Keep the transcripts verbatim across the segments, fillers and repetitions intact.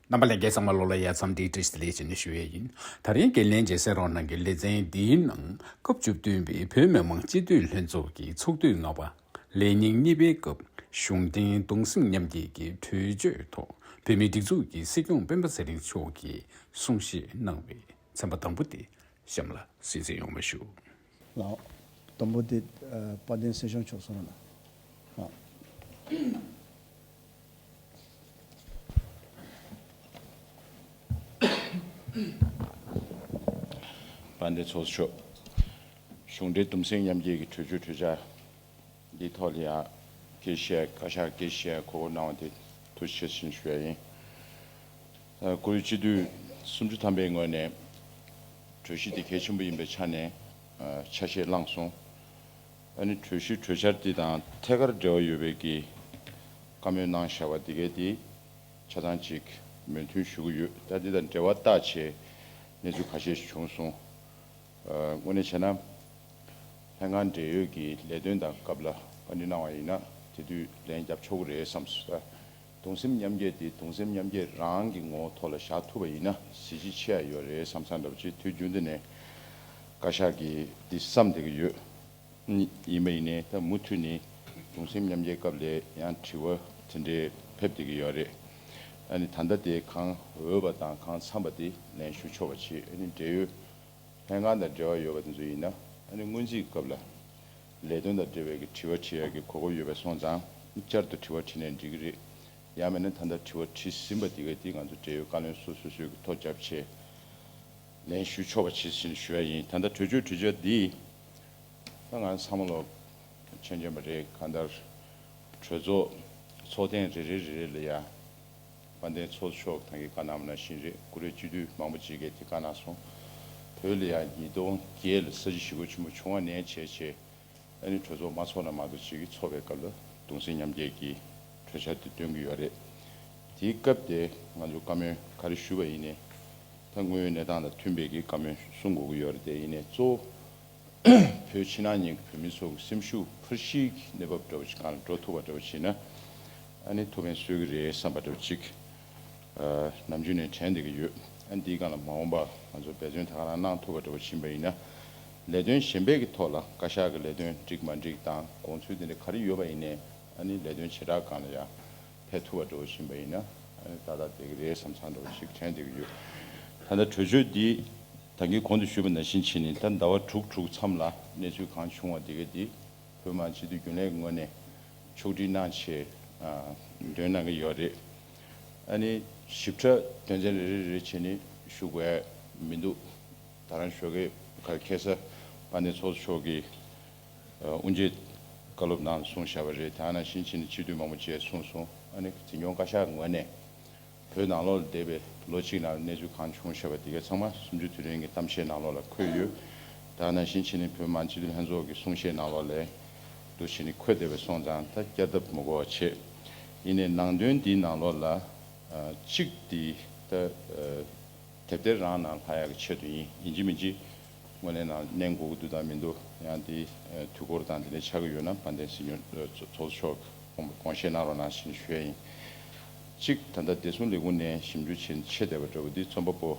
རྣམ་པ་ལྷན་རྒྱས་ཚང་མ་ལོ་ལ་ཡ་མཚམས་འདིའི་བཀྲ་ཤིས་བདེ་ལེགས་ཞེས་ནས་ཞུ་ཡས་ཡིན། དེ་རིང་འགན་ལེན་བྱེད་སའི་རོགས་གནང་གི་ལེ་ཚན་འདིའི་ནང་སྐབས་བཅུ་བདུན་པའི་བོད་མི་མང་སྤྱི་འཐུས་ལྷན་ཚོགས་ཀྱི་ཚོགས་དུས་ལྔ་པ་ལས་ཉིན་གཉིས་པའི་སྐབས་གཞུང་འབྲེལ་གདུང་སེམས་མཉམ་སྐྱེད་ཀྱི་གྲོས་ཆོད་ཐོག་བོད་མིའི་སྒྲིག་འཛུགས་ཀྱི་སྲིད་སྐྱོང་སྤེན་པ་ཚེ་རིང་མཆོག་གིས་གསུང་བཤད་གནང་བའི་ཚན་པ་དང་པོ་དེ་གཤམ་ལ་གསན་གཟིགས་ཡོང་བ་ཞུ། ལགས། དང་པོ་དེ་ཨ་དཔལ་ལྡན་སྲིད་སྐྱོང་མཆོག་གསུང་རོགས་གནང་། ལགས། དཔལ་ལྡན་ཚོགས་གཙོ་མཆོག་གཞུང་འབྲེལ་གདུང་སེམས་མཉམ་སྐྱེད་ཀྱི་གྲོས་ཆོད་གྲོས་འཆར་འདིའི་ཐོག་ལ་ཡང་སྐད་ཆ་བཤད། བཀའ་ཤག་སྐད་ཆ་བཤད་གོ་སྐབས་གནང་བ་དེ་ཐུགས་རྗེ་ཆེ་ཞུ་ཡ་ཡིན། ཨ་བཀུར་འོས་སྤྱི་འཐུས་སུམ་ཅུ་ཐམ་པའི་ངོས་ནས་གྲོས་གཞི་འདི་གལ་ཆེན་པོ་ཡིན་པའི་ཆ་ནས་ཨ་ཆ་ཤས་བླངས་སོང་། ཨ་ནི་གྲོས་གཞི་གྲོས་འཆར་འདི་དང་ཐད་ཀར་འབྲེལ་བ་ཡོད་པའི་གི་བཀའ་མོལ་གནང་བཞག་པ་འདི་གའི་འདི་ཆ་ཚང་ཅིག་མོས་མཐུན་ཞུ་གི་ཡོད། ད་འདི་དང་འབྲེལ་བ་བཏགས་བྱས་གནས་ཚུལ་ཁ་ཤས་ཤིག་བྱུང་སོང་། ཨ་དངོས་གནས་བྱས་ན་ལྷན་ཁང་འབྲེལ་ཡོད་ཀྱི་ལས་དོན་དང་སྐབས་ལ་བཀའ་འདྲི་གནང་བ་ཡིན་ན་དེ་དུས་ལན་རྒྱབ་ཆོག་གི་རེད་བསམ་སོང་། ད་གདུང་སེམས་མཉམ་སྐྱེད་དེ་གདུང་སེམས་མཉམ་སྐྱེད་རང་གི་ངོ་བོ་ཐོག་ལ་བཞག་ཐུབ་པ་ཡིན་ན་གཟི་བརྗིད་ཆེ་ཡ་ཡོད་རེད་བསམ་བསམ་འདྲ་པོ་ཅིག་དུས་རྒྱུན་དུ་ནས་བཀའ་ཤག་གིས་འདི་བསམ་བསྡད་ཀྱི་ཡོད། ཡིན་པ་ཡིན་ནའི་ད་མུ་མཐུད་ནས་གདུང་སེམས་མཉམ་སྐྱེད་སྐབས་ལ་ཡང་དྲི་བ་དེ་འདྲའི་ཕེབས་བསྡད་ཀྱི་ཡོད་རེད། ཨ་ནི་ད་ལྟ་དེ་གང་འོས་པ་དང་གང་འཚམས་པ་དེ་ལན་ཞུ་ཆོག་པ་བྱེད། ཨ་ནི་འབྲེལ་ཡོད་ལྷན་ཁང་དང་འབྲེལ་བ་ཡོད་པ་དེ་ཚོ་ཡིན་ན་ཨ་ནི་སྔོན་རྩིས་སྐབས་ལ་ལས་དོན་དང་འབྲེལ་བའི་གི་དྲི་བ་དྲི་ཡག་གི་གོ་སྐབས་ཡོད་པ་སོང་ཙང་བསྐྱར་དུ་དྲི་བ་དྲིས་ནའི་འགྲིག་གི་རེད། ཡང་མིན་ན་ད་ལྟ་དྲི་བ་དྲིས་ཟིན་པ་དེ་ག་དེ་ང་ཚོ་འབྲེལ་ཡོད་བཀའ་བློན་སོ་སོ་སོའི་གི་ཐོ་རྒྱབ་བྱས་ལན་ཞུ་ཆོག་པ་བྱེད་ཟིན་ཞུ་ཡ་ཡིན། ད་ལྟ་གྲོས་ཆོད་གྲོས་འཆར་འདི་ད་ང་ཚང་མ་ལོ་མཁྱེན་མཁྱེན་པ་རེད། གང་ལྟར་གྲོས་ཚོགས་ཚོགས་ཐེངས་རེ་རེ་རེ་རེ་ལ་ཡ་དཔལ་ལྡན་ཚོགས་གཙོ་མཆོག་ད་གིན་བཀའ་གནང་བ་ནང་བཞིན་རེད། བཀུར་འོས་སྤྱི་འཐུས་མང་པོ་ཅིག་གིས་དེ་བཀའ་གནང་སོང་། བོད་ལ་ཡ་ཉིས་སྟོང་བརྒྱད་ལ་ས་བྱི་ཞི་རྒོལ་ཆེན་པོ་བྱུང་བ་ནས་བྱས་བྱས་ཨ་ནི་གྲོས་ཚོགས་མ་ཚོགས་ན་མ་གཏོགས་ཅིག་གིས་ཚོགས་པའི་སྐབས་ལ་གདུང་སེམས་མཉམ་སྐྱེད་ཀྱི་གྲོས་འཆར་དེ་འདོན་གྱི་ཡོད་རེད། དེའི་སྐབས་དེ་ང་ཚོ་བཀའ་མོལ་ག་རེ་ཞུས་པ་ཡིན་ནའི་ད་དངོས་ཡོད་གནས་སྟངས་དང་མཐུན་པའི་གི་བཀའ་མོལ་གསུང་དགོས་ཀྱི་ཡོད་རེད། དེ་ཡིན་ནའི་གཙོ་བོ་བོད་ཕྱི་ནང་གཉིས་ཀྱི་བོད་མི་ཚོ་གི་སེམས་ཤུགས་འཕར་གཞིའི་གནས་བབ་འདྲ་བོ་ཞིག་སྒང་ལ་འགྲོ་ཐུབ་པ་འདྲ་བོ་བྱས་ན་ཨ་ནི་ཐུགས་ཕན་གསོས་ཀྱི་རེད་བསམ་པ་འདྲ་བོ་ཅིག་ཨ་ནམ་རྒྱུན་ནས་དྲན་བསྡད་ཀྱི་ཡོད། ཨ་ནི་འདིའི་སྒང་ལ་མ་འོངས་པ་ང་ཚོ་འབད་བརྩོན་ད་ག་རང་གནང་ཐུབ་པ་འདྲ་བོ་ཕྱིན་པ་ཡིན་ན་ལས་དོན་གཞན་པའི་གི་ཐོག་ལ་བཀའ་ཤག་གི་ལས་དོན་འགྲིག་མ་འགྲིག་དང་དགོངས་ཚུལ་དེ་འདྲ་ག་རེ་ཡོད་པ་ཡིན་ནའི་ཨ་ནི་ལས་དོན་བྱེ་བྲག་སྒང་ལ་ཡང་ཕེབས་ཐུབ་པ་འདྲ་བོ་ཕྱིན་པ་ཡིན་ན་ཨ་ནི་ཏག་ཏག་བསྡད་ཀྱི་རེད་བསམ་བསམ་འདྲ་བོ་ཞིག་དྲན་བསྡད་ཀྱི་ཡོད། ད་ལྟ་གྲོས་ཆོད་འདི་ད་གིན་གོང་དུ་ཞུས་པ་ནང་བཞིན་བྱས་ནས་ད་ཟླ་བ་དྲུག་དྲུག་མཚམས་ལ་གནས་ཚུལ་གང་བྱུང་བ་དེ་ག་དེ་བོད་མི་མང་སྤྱི་འཐུས་རྒྱུན་ལས་ཀྱི་ངོས་ནས་ཕྱོགས་སྒྲིག་གནང་བྱས་ཨ་འདོན་གནང་གི་ཡོད་རེད། ཨ་ནི་ཞིབ་ཕྲ་དོན་ཚན་རེ་རེ་རེ་བྱས་ནས་ཞུ་དགོས་མི་འདུག་ད་རང་ཞོགས་ཀས་ག་ཁ་ས་དཔལ་ལྡན་ཚོགས་གཙོ་མཆོག་གིས་ཨ་དབུ་འབྱེད་བཀའ་སློབ་ནང་གསུངས་བཞག་པ་རེད། ད་ནང་བཞིན་བྱས་ནས་སྤྱི་འཐུས་མང་པོ་བཅས་གསུངས་སོང་། ཨ་ནི་འཛིན་སྐྱོང་བཀའ་ཤག་ངོས་ནས་བོད་ནང་ལོགས་ལ་འདས་པའི་ལོ་གཅིག་ནང་གནས་ཚུལ་གང་བྱུང་བཞག་པ་དེ་ག་ཚང་མ་གསུམ་བཅུ་དུས་དྲན་གྱི་གཏམ་བཤད་ནང་ལོགས་ལ་འཁོད་ཡོད། ད་ནང་བཞིན་བྱས་ནས་བོད་མི་མང་སྤྱི་འཐུས་ལྷན་ཚོགས་ཀྱི་གསུང་བཤད་ནང་ལོགས་ལ་འདུག་བྱས་ནས་འཁོད་བསྡད་པ་སོང་ཙང་ད་བསྐྱར་ལྡབ་མི་དགོས་པ་བྱས། ཡིན་ནའི་ནང་དོན་འདིའི་ནང་ལོགས་ལ་ཨ་གཅིག་འདི་ད་ཨ་དེབ་ཐེར་རང་ནང་ལྷག་ཡག་གི་ཆེད་དུ་ཡིན། ཡིན་གཅིག་མིན་གཅིག་དངོས་གནས་ནང་གནས་དགོས་ཀྱི་འདུག་དང་མི་འདུག་ཡང་དེ་ཨ་དུས་འཁོར་དང་དེ་འདྲ་ཆགས་ཀྱི་ཡོད་ན་དཔལ་ལྡན་སྲིད་སྐྱོང་ཨ་ཚོགས་གཙོ་མཆོག་དགོངས་དགོངས་བཞེས་གནང་རོགས་གནང་ཞེས་ཞུ་ཡ་ཡིན། གཅིག་ད་ལྟ་བདེ་སྲུང་ལས་ཁུངས་ནས་ཞིབ་འཇུག་བྱས་ཆེད་བསྡད་པ་འདྲ་བོ་འདི་རྩོམ་པ་པོ་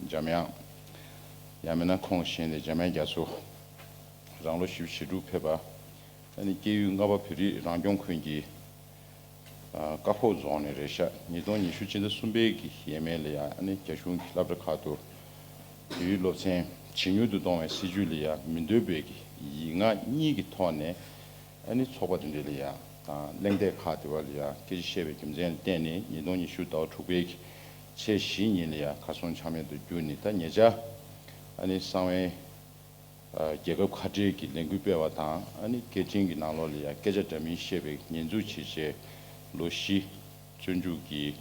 འཇམ་དབྱངས་ཡང་མིན་ན་ཁོང་གཞན་ལས་འཇམ་དབྱངས་རྒྱ་མཚོ་རང་ལོ་བཞི་བཅུ་ཞེ་དྲུག་ཕེབས་པ། ཨ་ནི་སྐྱེས་ཡུལ་རྔ་པ་བོད་རིགས་རང་སྐྱོང་ཁུལ་གྱི་ཨ་ཀ་ཕོག་རྫོང་ནས་རེད་ཤག་ཉིས་སྟོང་ཉི་ཤུ་སྤྱི་ཟླ་གསུམ་པའི་གི་ཡས་མས་ལ་ཡང་ཨ་ནི་རྒྱ་གཞུང་གི་སློབ་གྲྭ་ཁག་ཏུ་བོད་ཡིག་སློབ་ཚན་ཇེ་ཉུང་དུ་གཏོང་བའི་སྲིད་བྱུས་ལ་ཡང་མི་འདོད་པའི་གི་ཡིག་ངག་གཉིས་ཀྱི་ཐོག་ནས་ཨ་ནི་ཚོགས་པ་དེ་འདྲ་ལ་ཡང་དང་གླེང་སྟེགས་ཁག་དེ་བ་ལ་ཡང་སྐད་ཆ་བཤད་པའི་རྒྱུ་མཚན་ལ་བརྟེན་ནས་ཉིས་སྟོང་ཉི་ཤུ་ཟླ་བ་དྲུག་པའི་གི་ཚེས་བཞི་ཉིན་ལ་ཡང་གར་སོང་ཆ་མེད་དུ་གྱུར་ནས་ད་ཉེ་ཆར་ཨ་ནི་གསང་བའི་ཨ་རྒྱལ་ཁབ་ཁ་བྲལ་གྱི་ལས་འགུལ་སྤེལ་བ་དང་ཨ་ནི་སྐད་འཕྲིན་གྱི་ནང་ལོགས་ལ་ཡང་སྐད་ཆ་འདྲ་མིན་བཤད་པའི་ཉེས་འཛུགས་བྱས་རྗེས་ལོ་བཞི་བཙོན་འཇུག་གི་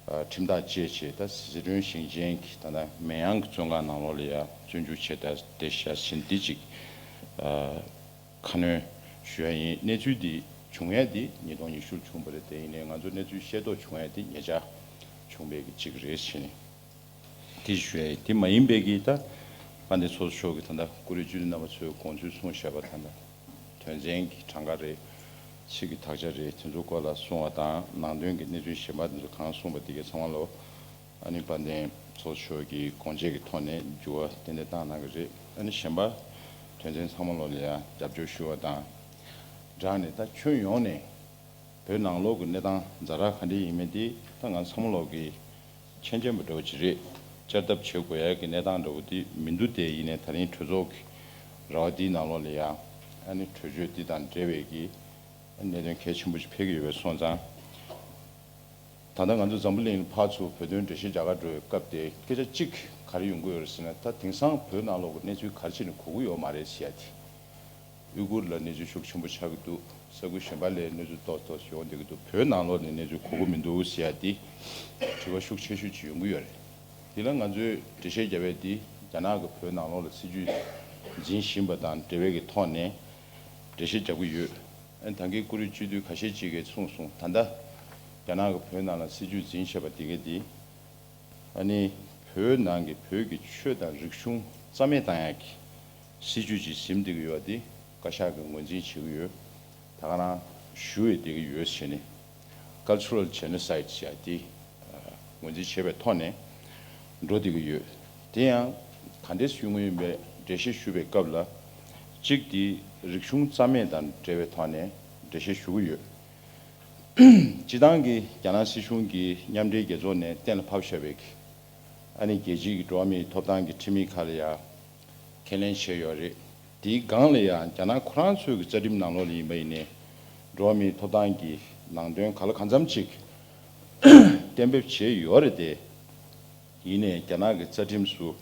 ཨ་ཁྲིམས་ཐག་བཅད་བྱས་ད་ཟི་ཁྲོན་ཞིང་ཆེན་གྱི་ད་ལྟ་མེ་ཡང་གི་བཙོན་ཁང་ནང་ལོགས་ལ་ཡང་བཙོན་འཇུག་བྱས་ད་བསྡད་བཞག་ཟིན་འདི་ཅིག་ཨ་ཁ་སྣོན་ཞུ་ཡ་ཡིན། གནས་ཚུལ་འདི་བྱུང་ཡ་འདི་ཉིས་སྟོང་ཉི་ཤུ་ལ་བྱུང་བ་རེད། དེ་ཡིན་ནའི་ང་ཚོ་གནས་ཚུལ་ཤེས་རྟོགས་བྱུང་ཡ་འདི་ཉེ་ཆར་བྱུང་བའི་གི་གཅིག་རེད་ཟེར་ནས། དེ་ཞུ་ཡ་ཡིན། དེ་མ་ཡིན་པའི་གི་ད་དཔལ་ལྡན་ཚོགས་གཙོ་མཆོག་གིས་ད་ལྟ་བཀུར་འོས་སྤྱི་འཐུས་རྣམ་པ་ཚོས་དགོངས་ཚུལ་གསུངས་བཞག་པ་ད་ལྟ་དོན་ཚན་གྱི་གྲངས་ཀ་རེད། ཚིག་གི་དག་ཆ་རེད། དེ་ཚོ་སྐོར་ལ་གསུངས་པ་དང་ནང་དོན་གྱི་གནས་ཚུལ་གཞན་པ་དེ་ཚོ་གང་གསུངས་པ་དེ་གའི་ཚང་མ་ལོ་ ཨ་ནི་དཔལ་ལྡན་ཚོགས་གཙོ་མཆོག་གིས་དགོངས་བཞེས་ཀྱི་ཐོག་ནས་འགྱུར་བ་ཏན་ཏན་བཏང་གནང་གི་རེད། ཨ་ནི་གཞན་པ་དོན་ཚན་ཚང་མ་ལོ་ལ་ཡང་རྒྱབ་སྐྱོར་ཞུ་བ་དང་སྦྲགས་ནས། ད་ཁྱོན་ཡོངས་ནས་བོད་ནང་ལོགས་ཀྱི་གནས་སྟངས་ཛ་དྲག་ག་འདྲ་ཡིན་མིན་དེ་ད་ང་ཚང་མ་ལོག་གི་མཁྱེན་མཁྱེན་པ་འདྲ་བོ་ཅིག་རེད། བསྐྱར་ལྡབ་བྱེད་དགོས་ཡ་གི་གནས་སྟངས་འདྲ་བོ་དེ་མི་འདུག་སྟེ། ཡིན་ནའི་ད་རིང་གྲོས་ཚོགས་ཀྱི་ར་བ་འདིའི་ནང་ལོགས་ལ་ཡང་ཨ་ནི་གྲོས་ཆོད་འདི་དང་འབྲེལ་བའི་གི་གནད་དོན་གལ་ཆེན་པོ་ཞིག་འཕེལ་གྱི་ཡོད་པ་སོང་ཙང་། ད་ལྟ་ང་ཚོ་འཛམ་བུ་གླིང་ལ་ཕར་ཚུར་བོད་དོན་འགྲེལ་བཤད་རྒྱག་ག་འགྲོ་བའི་སྐབས་དེ་སྐད་ཆ་གཅིག་ག་རེ་ཡོང་གི་ཡོད་རེད་ཟེར་ན། ད་དེང་སང་བོད་ནང་ལོགས་ཀྱི་གནས་ཚུལ་ག་རེ་བྱས་ནས་གོ་གི་ཡོད་མ་རེད་ཟེར་ཡ་དེ། ཡུ་གུར་ལ་གནས་ཚུལ་ཤུགས་ཆེན་པོ་ཆགས་ཀྱི་འདུག། ས་ཁུལ་གཞན་པ་ལ་གནས་ཚུལ་ཏོག་ཏོག་ཡོང་བསྡད་ཀྱི་འདུག། བོད་ནང་ལོགས་ནས་གནས་ཚུལ་གོ་གི་མི་འདུག་ཟེར་ཡ་དེ་དྲི་བ་ཤུགས་ཆེ་ཤོས་ཅིག་ཡོང་གི་ཡོད་རེད། དེ་ལ་ང་ཚོས་འགྲེལ་བཤད་རྒྱབ་ཡ་དེ། རྒྱ་ནག་གིས་བོད་ནང་ལོགས་ལ་སྲིད་ཇུས་འཛིན་བཞིན་པ་དང་འབྲེལ་བའི་གི་ཐོག་ནས་འགྲེལ་བཤད་རྒྱབ་ཀྱི་ཡོད། ཨ་ནི་ད་གིན་བཀུར་འོས་སྤྱི་འཐུས་ཁ་ཤས་ཅིག་གིས་གསུངས་སོང་། ད་ལྟ་རྒྱ་ནག་གིས་བོད་ནང་ལ་སྲིད་ཇུས་འཛིན་བཞིན་པ་དེ་ག་དེ། ཨ་ནི་བོད་ནང་གི་བོད་ཀྱི་ཆོས་དང་རིག་གཞུང་རྩ་མེད་བཏང་ཡག་གི་སྲིད་ཇུས་ཅིག་འཛིན་བསྡད་ཀྱི་ཡོད་པ་དེ་བཀའ་ཤག་གིས་ངོས་འཛིན་བྱེད་ཀྱི་ཡོད། ད་ག་རང་ཞུ་འོས་བསྡད་ཀྱི་ཡོད་ཟེར་ནས། Cultural Genocide ཟེར་ཡ་དེ་ངོས་འཛིན་བྱས་པའི་ཐོག་ནས་འགྲོ་བསྡད་ཀྱི་ཡོད། དེ་ཡང་ག་འདྲས་ཞུ་དགོས་ཡིན་པའི་འགྲེལ་བཤད་ཞུ་བའི་སྐབས་ལ། གཅིག་དེ་རིག་གཞུང་རྩ་མེད་དང་འབྲེལ་བའི་ཐོག་ནས་འགྲེལ་བཤད་ཞུ་གི་ཡོད། སྤྱི་བཏང་གི་རྒྱ་ནག་སྲིད་གཞུང་གིས་མཉམ་འབྲེལ་རྒྱལ་ཚོགས་ནས་གཏན་ལ་ཕབ་བཞག་པའི་གི་ཨ་ནི་རྒྱལ་སྤྱིའི་གི་འགྲོ་བ་མིའི་ཐོབ་ཐང་གི་ཁྲིམས་ཡིག་ཁག་ལ་ཡང་ཁས་ལེན་བྱས་ཡོད་རེད། དེའི་སྒང་ལ་ཡང་རྒྱ་ནག་ཁོ་རང་ཚོའི་གི་རྩ་ཁྲིམས་ནང་ལོགས་ལ་ཡིན་པ་ཡིན་ནའི་འགྲོ་བ་མིའི་ཐོབ་ཐང་གི་ནང་དོན་ག་ལ་གང་འཚམ་ཅིག་གཏན་འབེབས་བྱས་ཡོད་རེད་དེ། ཡིན་ནའི་རྒྱ་ནག་གི་རྩ་ཁྲིམས་སུ་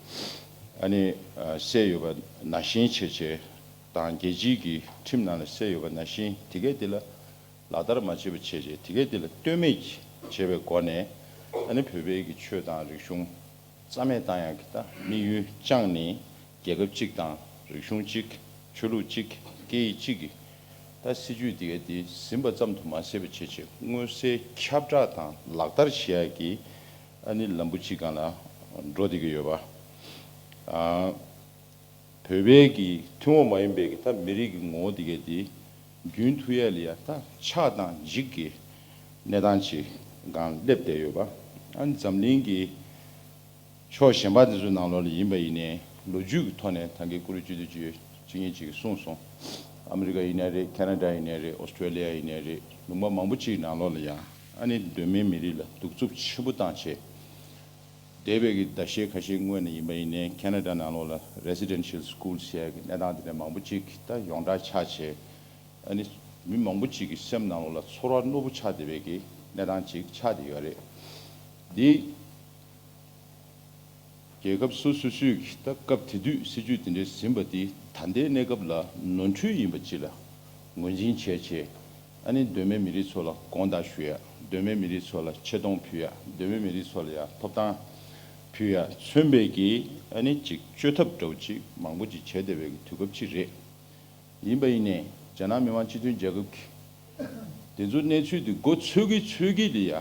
ཨ་ནི་གསལ་ཡོད་པ་ནང་བཞིན་བྱས་བྱས་དང་། རྒྱལ་སྤྱིའི་གི་ཁྲིམས་ནང་ལ་གསལ་ཡོད་པ་ནང་བཞིན་དེ་གས་དེ་ལ་ལག་བསྟར་མ་བྱས་པ་བྱས་བྱས། དེ་གས་དེ་ལ་ལྟོས་མེད་བྱས་པའི་སྒོ་ནས། ཨ་ནི་བོད་པའི་གི་ཆོས་དང་རིག་གཞུང་རྩ་མེད་བཏང་ཡག་གི་ད་དམིགས་ཡུལ་བཅངས་ནས། རྒྱལ་ཁབ་གཅིག་དང་རིག་གཞུང་གཅིག། ཆོས་ལུགས་གཅིག། སྐད་ཡིག་གཅིག་གི་ད་སྲིད་ཇུས་དེ་གས་དེ་ཟིན་པ་ཙམ་དུ་མ་ཟད་པ་བྱས་བྱས་མངོན་གསལ་ཁྱབ་བསྒྲགས་དང་ལག་བསྟར་བྱེད་ཡག་གི་ཨ་ནི་ལམ་བུ་གཅིག་སྒང་ལ་འགྲོ་བསྡད་ཀྱི་ཡོད་པ། ཨ། བོད་པའི་གི་ཐུན་མོང་མ་ཡིན་པའི་གི་ད་མི་རིགས་ཀྱི་ངོ་བོ་དེ་གས་དེ་རྒྱུན་མཐུད་ཡ་ལ་ཡ་ད་ཆག་དང་འཇིག་གི་གནས་སྟངས་ཅིག་སྒང་སླེབས་བསྡད་ཡོད་པ། ཨ་ནི་འཛམ་གླིང་གི་ཕྱོགས་གཞན་པ་དེ་ཚོའི་ནང་ལོགས་ལ་ཡིན་པ་ཡིན་ནའི་ལོ་རྒྱུས་ཀྱི་ཐོག་ནས་ད་གིན་བཀུར་འོས་སྤྱི་འཐུས་ཅིག་ཅིག་ཉིད་ཅིག་གིས་གསུངས་སོང་། ཨ་མི་རི་ཀ་ཡིན་ནའི་རེད། ཁེ་ན་ཌ་ཡིན་ནའི་རེད། ཨོ་སི་ཀྲེ་ལི་ཡ་ཡིན་ནའི་རེད། ལུང་པ་མང་པོ་ཅིག་ནང་ལོགས་ལ་ཡང་ཨ་ནི་གདོད་མའི་མི་རིགས་ལ་གདུག་རྩུབ་ཆེན་པོ་བཏང་བྱས། འདས་པའི་གི་ཟླ་ཤས་ཁ་ཤས་སྔོན་ནས་ཡིན་པ་ཡིན་ནའི་ཁེ་ན་ཌ་ནང་ལོགས་ལ་Residential School ཟེར་ཡ་གི་གནས་སྟངས་དེ་འདྲ་མང་པོ་ཅིག་ད་ཡོངས་གྲགས་ཆགས་བྱས། ཨ་ནི་མི་མང་པོ་ཅིག་གི་སེམས་ནང་ལོགས་ལ་ཚོར་བ་རྣོ་པོ་ཆགས་བསྡད་པའི་གི་གནས་སྟངས་ཅིག་ཆགས་བསྡད་ཡོད་རེད། འདི་རྒྱལ་ཁབ་སོ་སོ་སོའི་གི་ད་སྐབས་དེ་དུས་སྲིད་ཇུས་དེ་འདྲའི་ཟིན་པ་འདི་ད་ལྟའི་གནས་སྐབས་ལ་ནོར་འཁྲུལ་ཡིན་པ་ཅིག་ལ་ངོས་འཛིན་བྱས་བྱས། ཨ་ནི་གདོད་མའི་མི་རིགས་ཚོ་ལ་དགོངས་དག་ཞུ་ཡ། གདོད་མའི་མི་རིགས་ཚོ་ལ་ཆེ་མཐོང་ཕུལ་ཡ། གདོད་མའི་མི་རིགས་ཚོ་ལ་ཡ་ཐོབ་ཐང་ཕུལ་ཡ་མཚོན་པའི་གི་ཨ་ནི་ཅིག་བཅོས་ཐབས་འདྲ་བོ་ཅིག་མང་པོ་ཅིག་བྱས་བསྡད་པའི་གི་དུས་སྐབས་ཅིག་རེད། ཡིན་པ་ཡིན་ནའི་རྒྱ་ནག་མི་དམངས་སྤྱི་མཐུན་རྒྱལ་ཁབ་ཀྱི་དེ་ཚོ་གནས་ཚུལ་དེ་མགོ་ཚོད་ཀྱི་ཚོད་ཀྱི་ལ་ཡ།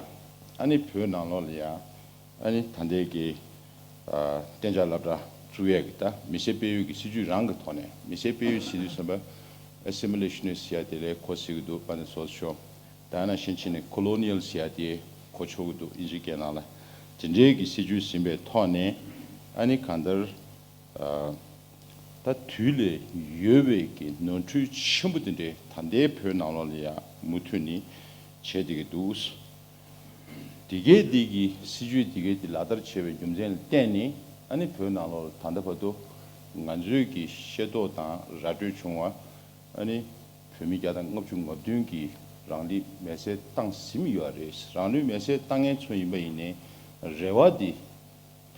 ཨ་ནི་བོད་ནང་ལོགས་ལ་ཡ་ཨ་ནི་ད་ལྟའི་གི་ཨ་གཏན་འཇགས་སློབ་གྲྭ་བཙུགས་ཡས་ཀྱི་ད་མི་སེར་སྤེལ་ཡུལ་གྱི་སྲིད་ཇུས་རང་གི་ཐོག་ནས། མི་སེར་སྤེལ་ཡུལ་ཟེར་དུས་ཙམ་པ་Assimilationist ཟེར་ཡ་དེ་ལས་ཁོ་ཟེར་གྱི་འདུག། དཔལ་ལྡན་ཚོགས་གཙོ་མཆོག། ད་ནང་བཞིན་བྱས་ནས་Colonial ཟེར་ཡ་དེ་གོ་ཆོད་ཀྱི་འདུག། དབྱིན་ཇིའི་སྐད་ནང་ལ། དེ་འདྲའི་གི་སྲིད་ཇུས་ཟིན་པའི་ཐོག་ནས་ཨ་ནི་གང་ལྟར། ཨ། ད་དུས་ལས་ཡོལ་བའི་གི་ནོར་འཁྲུལ་ཆེན་པོ་དེ་འདྲའི་ད་ལྟའི་བོད་ནང་ལོགས་ལ་ཡང་མུ་མཐུད་ནས་བྱས་བསྡད་ཀྱི་འདུག། དེ་གའི་དེ་གི་སྲིད་ཇུས་དེ་གའི་དེ་ལག་བསྟར་བྱས་པའི་རྒྱུ་མཚན་ལ་བརྟེན་ནས། ཨ་ནི་བོད་ནང་ལོགས་ལ་ད་ལྟ་བར་དུ་ང་ཚོའི་གི་ཤེས་རྟོགས་དང་ར་སྤྲོད་བྱུང་བ། ཨ་ནི་བོད་མི་བརྒྱ་དང་ལྔ་བཅུ་ང་བདུན་གིས་རང་ལུས་མེར་སྲེག་བཏང་ཟིན་ཡོད་རེད། རང་ལུས་མེར་སྲེག་བཏང་མཁན་ཚོ་ཡིན་པ་ཡིན་ནའི་རེ་བ་འདི།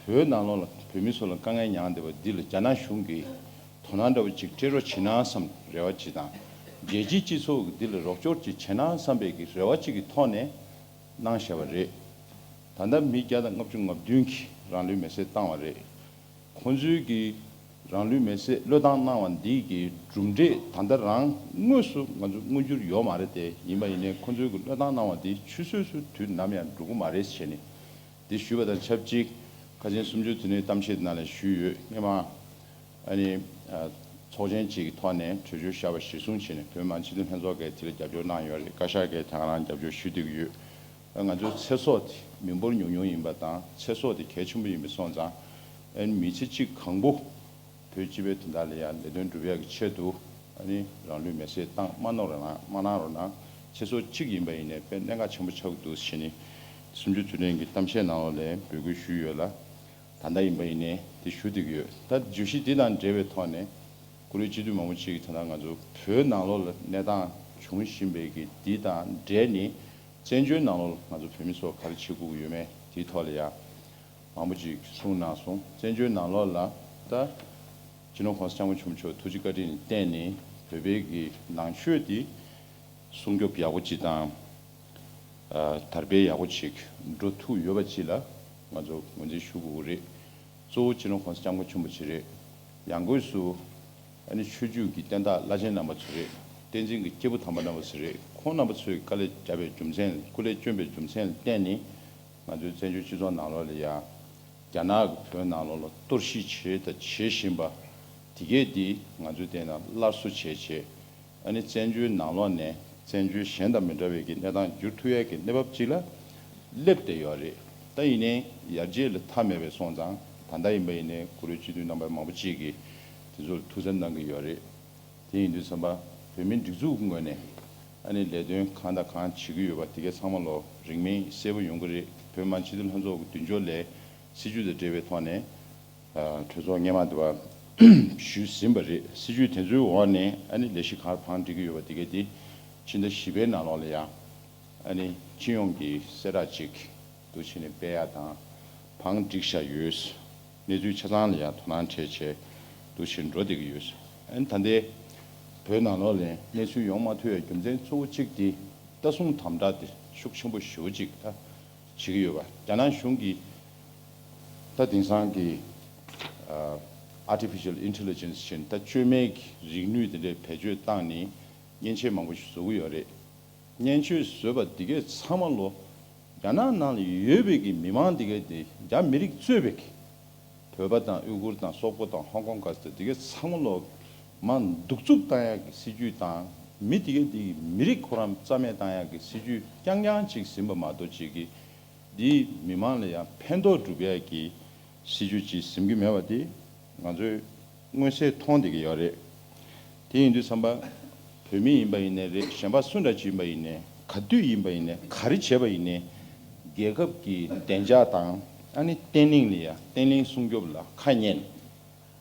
བོད་ནང་ལོགས་ལ་བོད་མི་ཚོ་ལ་དཀའ་ངལ་མྱངས་བསྡད་པ་འདི་ལ་རྒྱ་ནག་གཞུང་གིས་དོ་སྣང་འདྲ་བོ་ཅིག་སྤྲད་རོགས་བྱེད་ན་བསམ་རེ་བ་ཅིག་དང་། རྒྱལ་སྤྱིའི་སྤྱི་ཚོགས་ཀྱིས་འདི་ལ་རོགས་སྐྱོར་ཅིག་བྱེད་ན་བསམ་པའི་གི་རེ་བ་ཅིག་གི་ཐོག་ནས་གནང་བཞག་པ་རེད། ད་ལྟ་མི་བརྒྱ་དང་ལྔ་བཅུ་ང་བདུན་གྱིས་རང་ལུས་མེར་སྲེག་བཏང་བ་རེད། ཁོང་ཚོའི་གི་རང་ལུས་མེར་སྲེག་བློས་བཏང་གནང་བ་འདི་གི་གྲུབ་འབྲས་ད་ལྟ་རང་དངོས་སུ་ང་ཚོ་མངོན་གྱུར་ཡོད་མ་རེད་དེ། ཡིན་པ་ཡིན་ནའི་ཁོང་ཚོའི་གི་བློས་བཏང་གནང་བ་འདི་ཆུད་ཟོས་སུ་དུས་ནམ་ཡང་འགྲོ་གི་མ་རེད་ཟེར་ནས། འདི་ཞུས་པ་དང་ཆབས་ཅིག། ཁ་ཆེན་གསུམ་བཅུ་དེ་ནས་གཏམ་བཤད་ནང་ལ་ཞུས་ཡོད། སྔོན་མ་ཨ་ནི་ཨ་ཚོགས་ཆེན་གཅིག་གི་ཐོག་ནས་གྲོས་ཆོད་བཞག་པ་གཞིར་བཟུང་བྱས་ནས། བོད་མི་མང་སྤྱི་འཐུས་ལྷན་ཚོགས་ཀྱིས་དེ་ལ་རྒྱབ་སྐྱོར་གནང་ཡོད་རེད། བཀའ་ཤག་གིས་དེ་ག་རང་རྒྱབ་སྐྱོར་ཞུ་བསྡད་ཀྱི་ཡོད། ང་ཚོའི་ཚེ་སྲོག་དེ་མི་འབོར་ཉུང་ཉུང་ཡིན་པ་དང་ཚེ་སྲོག་དེ་གལ་ཆེན་པོ་ཡིན་པ་སོང་ཙང་། ཨ་ནི་མི་ཚེ་གཅིག་གང་པོ་བོད་སྤྱི་པའི་དོན་དག་ལ་ཡང་ལས་དོན་སྒྲུབ་ཡག་གི་ཆེད་དུ། ཨ་ནི་རང་ལུས་མེར་སྲེག་བཏང་མ་གནང་རོགས་གནང་། མ་གནང་རོགས་གནང་། ཚེ་སྲོག་གཅིག་ཡིན་པ་ཡིན་ནའི་དཔེ་གནད་འགག་ཆེན་པོ་ཆགས་ཀྱི་འདུག་ཟེར་ནས་གསུམ་བཅུ་དུས་དྲན་གྱི་གཏམ་བཤད་ནང་ལོགས་ལ་འབོད་སྐུལ་ཞུས་ཡོད་ལ། ད་ལྟ་ཡིན་པ་ཡིན་ནའི་དེ་ཞུ་བསྡད་ཀྱི་ཡོད། ད་བརྗོད་གཞི་འདི་དང་འབྲེལ་བའི་ཐོག་ནས་བཀུར་འོས་སྤྱི་འཐུས་མང་པོ་ཅིག་གིས་ད་ལྟ་ང་ཚོ་བོད་ནང་ལོགས་ལ་གནས་སྟངས་བྱུང་བཞིན་པའི་གི་འདི་དང་འབྲེལ་ནས་བཙན་བྱོལ་ནང་ལོགས་ལ་ང་ཚོ་བོད་མི་ཚོ་ག་རེ་བྱེད་དགོས་ཀྱི་ཡོད་མེད་དེའི་ཐོག་ལ་ཡང་མང་པོ་ཅིག་གསུངས་གནང་སོང་། བཙན་བྱོལ་ནང་ལོགས་ལ་ད་སྤྱི་ནོར་༸གོང་ས་༸སྐྱབས་མགོན་ཆེན་པོ་མཆོག་ཐུགས་རྗེ་བཀའ་དྲིན་ལ་བརྟེན་ནས་བོད་པའི་གི་ནང་ཆོས་འདི་སྲུང་སྐྱོབ་ཡག་པོ་ཅིག་དང་། ཨ། དར་སྤེལ་ཡག་པོ་ཅིག་འགྲོ་ཐུབ་ཡོད་པ་ཅིག་ལ་ང་ཚོ་ངོས་འཛིན་ཞུ་དགོས་ཀྱི་རེད། གཙོ་བོ་སྤྱི་ནོར་༸གོང་ས་༸སྐྱབས་མགོན་ཆེན་པོ་མཆོག་རེད། ཡང་སྒོས་སུ་ཨ་ནི་ཆོས་བརྒྱུད་ཀྱི་བསྟན་བདག་བླ་ཆེན་རྣམ་པ་ཚོ་རེད། བསྟན་འཛིན་གྱི་སྐྱེས་བུ་དམ་པ་རྣམ་པ་ཚོ་རེད། ཁོང་རྣམ་པ་ཚོས་དཀའ་ལས་བརྒྱབ་པའི་རྒྱུ་མཚན། སྐུ་ལས་བསྐྱོན་པའི་རྒྱུ་མཚན་ལ་བརྟེན་ནས་ང་ཚོའི་བཙན་བྱོལ་སྤྱི་ཚོགས་ནང་ལོགས་ལ་ཡང་རྒྱ་ནག་གིས་བོད་ནང་ལོགས་ལ་གཏོར་བཤིག་བྱས་དང་བྱེད་བཞིན་པ་དེ་གས་འདི་ང་ཚོས་བལྟས་ན་སླར་གསོ་བྱས་བྱས། ཨ་ནི་བཙན་བྱོལ་ནང་ལོགས་ནས་བཙན་བྱོལ་གཞན་དང་མི་འདྲ་བའི་གི་གནས་སྟངས་འགྱུར་ཐུབ་ཡས་ཀྱི་གནས་བབ་ཅིག་ལ་སླེབས་བསྡད་ཡོད་རེད། ད་ཡིན་ནའི་ཡར་རྒྱས་ལ་མཐའ་མེད་པའི་སོང་ཙང་། ད་ལྟ་ཡིན་པ་ཡིན་ནའི་བཀུར་འོས་སྤྱི་འཐུས་རྣམ་པ་མང་པོ་ཅིག་གིས་དེ་ཚོར་ཐུགས་བསམ་གནང་གི་ཡོད་རེད། དེ་ཡིན་དུས་ཙམ་པ་བོད་མིའི་སྒྲིག་འཛུགས་ཀྱི་ངོས་ནས་ཨ་ནི་ལས་དོན་གང་དང་གང་བྱེད་ཀྱི་ཡོད་པ་དེ་གའི་ཚང་མ་ལོ་རིང་མིན་གསལ་པོ་ཡོང་གི་རེད། བོད་མི་མང་སྤྱི་འཐུས་ལྷན་ཚོགས་ཀྱི་མདུན་ཅོག་ལ་སྲིད་ཇུས་དང་འབྲེལ་བའི་ཐོག་ནས། ཨ། གྲོས་ཚོགས་སྔོན་མ་དུ་བ་ཞུས་ཟིན་པ་རེད། སྲིད་ཇུས་དེ་ཚོའི་འོག་ནས་ཨ་ནི་ལས་གཞི་ག་རེ་བང་སྒྲིག་གི་ཡོད་པ་དེ་གས་དེ་ཕྱི་ཟླ་བཞི་པའི་ནང་ལོགས་ལ་ཡང་ཨ་ནི་སྤྱི་ཡོངས་ཀྱི་གསལ་བསྒྲགས་ཅིག་འདུག་བྱས་ནས་སྤེལ་ཡག་དང་བང་སྒྲིག་བཞག་ཡོད། གནས་ཚུལ་ཆ་ཚང་ལ་ཡང་དོ་སྣང་བྱས་བྱས་འདུག་བྱས་འགྲོ་བསྡད་ཀྱི་ཡོད། ཨ་ནི་ད་ལྟའི་བོད་ནང་ལོགས་ལ་གནས་ཚུལ་ཡོང་མ་ཐུབ་པའི་རྒྱུ་མཚན་གཙོ་བོ་གཅིག་དེ་ལྟ་སྲུང་དམ་དྲག་དེ་ཤུགས་ཆེན་པོ་ཞེ་པོ་ཅིག་ད་བྱེད་ཀྱི་ཡོད་པ། རྒྱ་ནག་གཞུང་གིས་ད་དེང་སང་གི་ཨ་artificial intelligence ཟེར་ད་བཅོས་མའི་གི་རིག་ནུས་དེ་འདྲའི་བེད་སྤྱོད་བཏང་ནས་མཉེན་ཆས་མང་པོ་ཞིག་བཟོ་གི་ཡོད་རེད། མཉེན་ཆས་བཟོས་པ་འདི་གས་ཚང་མ་ལོ་རྒྱ་ནག་ནང་ལ་ཡོད་པའི་གི་མི་མང་འདི་གས་དེ་རྒྱ་མི་རིགས་གཙོས་པའི་གི་བོད་པ་དང་ཨུ་གུར་དང་སོག་པོ་དང་ཧོང་ཀོང་ག་ཚོད་འདི་གས་ཚང་མ་ལོ་མ་གདུག་རྩུབ་བཏང་ཡག་གི་སྲིད་ཇུས་དང་། མི་དེ་གས་དེ་གི་མི་རིགས་ཁོ་རང་རྩ་མེད་བཏང་ཡག་གི་སྲིད་ཇུས་རྐྱང་རྐྱང་ཅིག་ཟིན་པ་མ་གཏོགས་ཅིག་གི་འདིས་མི་མང་ལ་ཡང་ཕན་ཐོགས་སྒྲུབ་ཡག་གི་སྲིད་ཇུས་ཅིག་ཟིན་གྱི་མེད་པ་དེ་ང་ཚོས་མངོན་གསལ་མཐོང་བསྡད་ཀྱི་ཡོད་རེད། དེ་ཡིན་དུས་ཙམ་པ་བོད་མི་ཡིན་པ་ཡིན་ནའི་རེད། གཞན་པ་སུ་འདྲ་ཅིག་ཡིན་པ་ཡིན་ནའི་ག་དུས་ཡིན་པ་ཡིན་ནའི་ག་རེ་བྱས་པ་ཡིན་ནའི་རྒྱལ་ཁབ་ཀྱི་བདེ་འཇགས་དང་ཨ་ནི་བརྟན་ལྷིང་ལ་ཡང་བརྟན་ལྷིང་སྲུང་སྐྱོབ་ལ་ཁ་ཉན།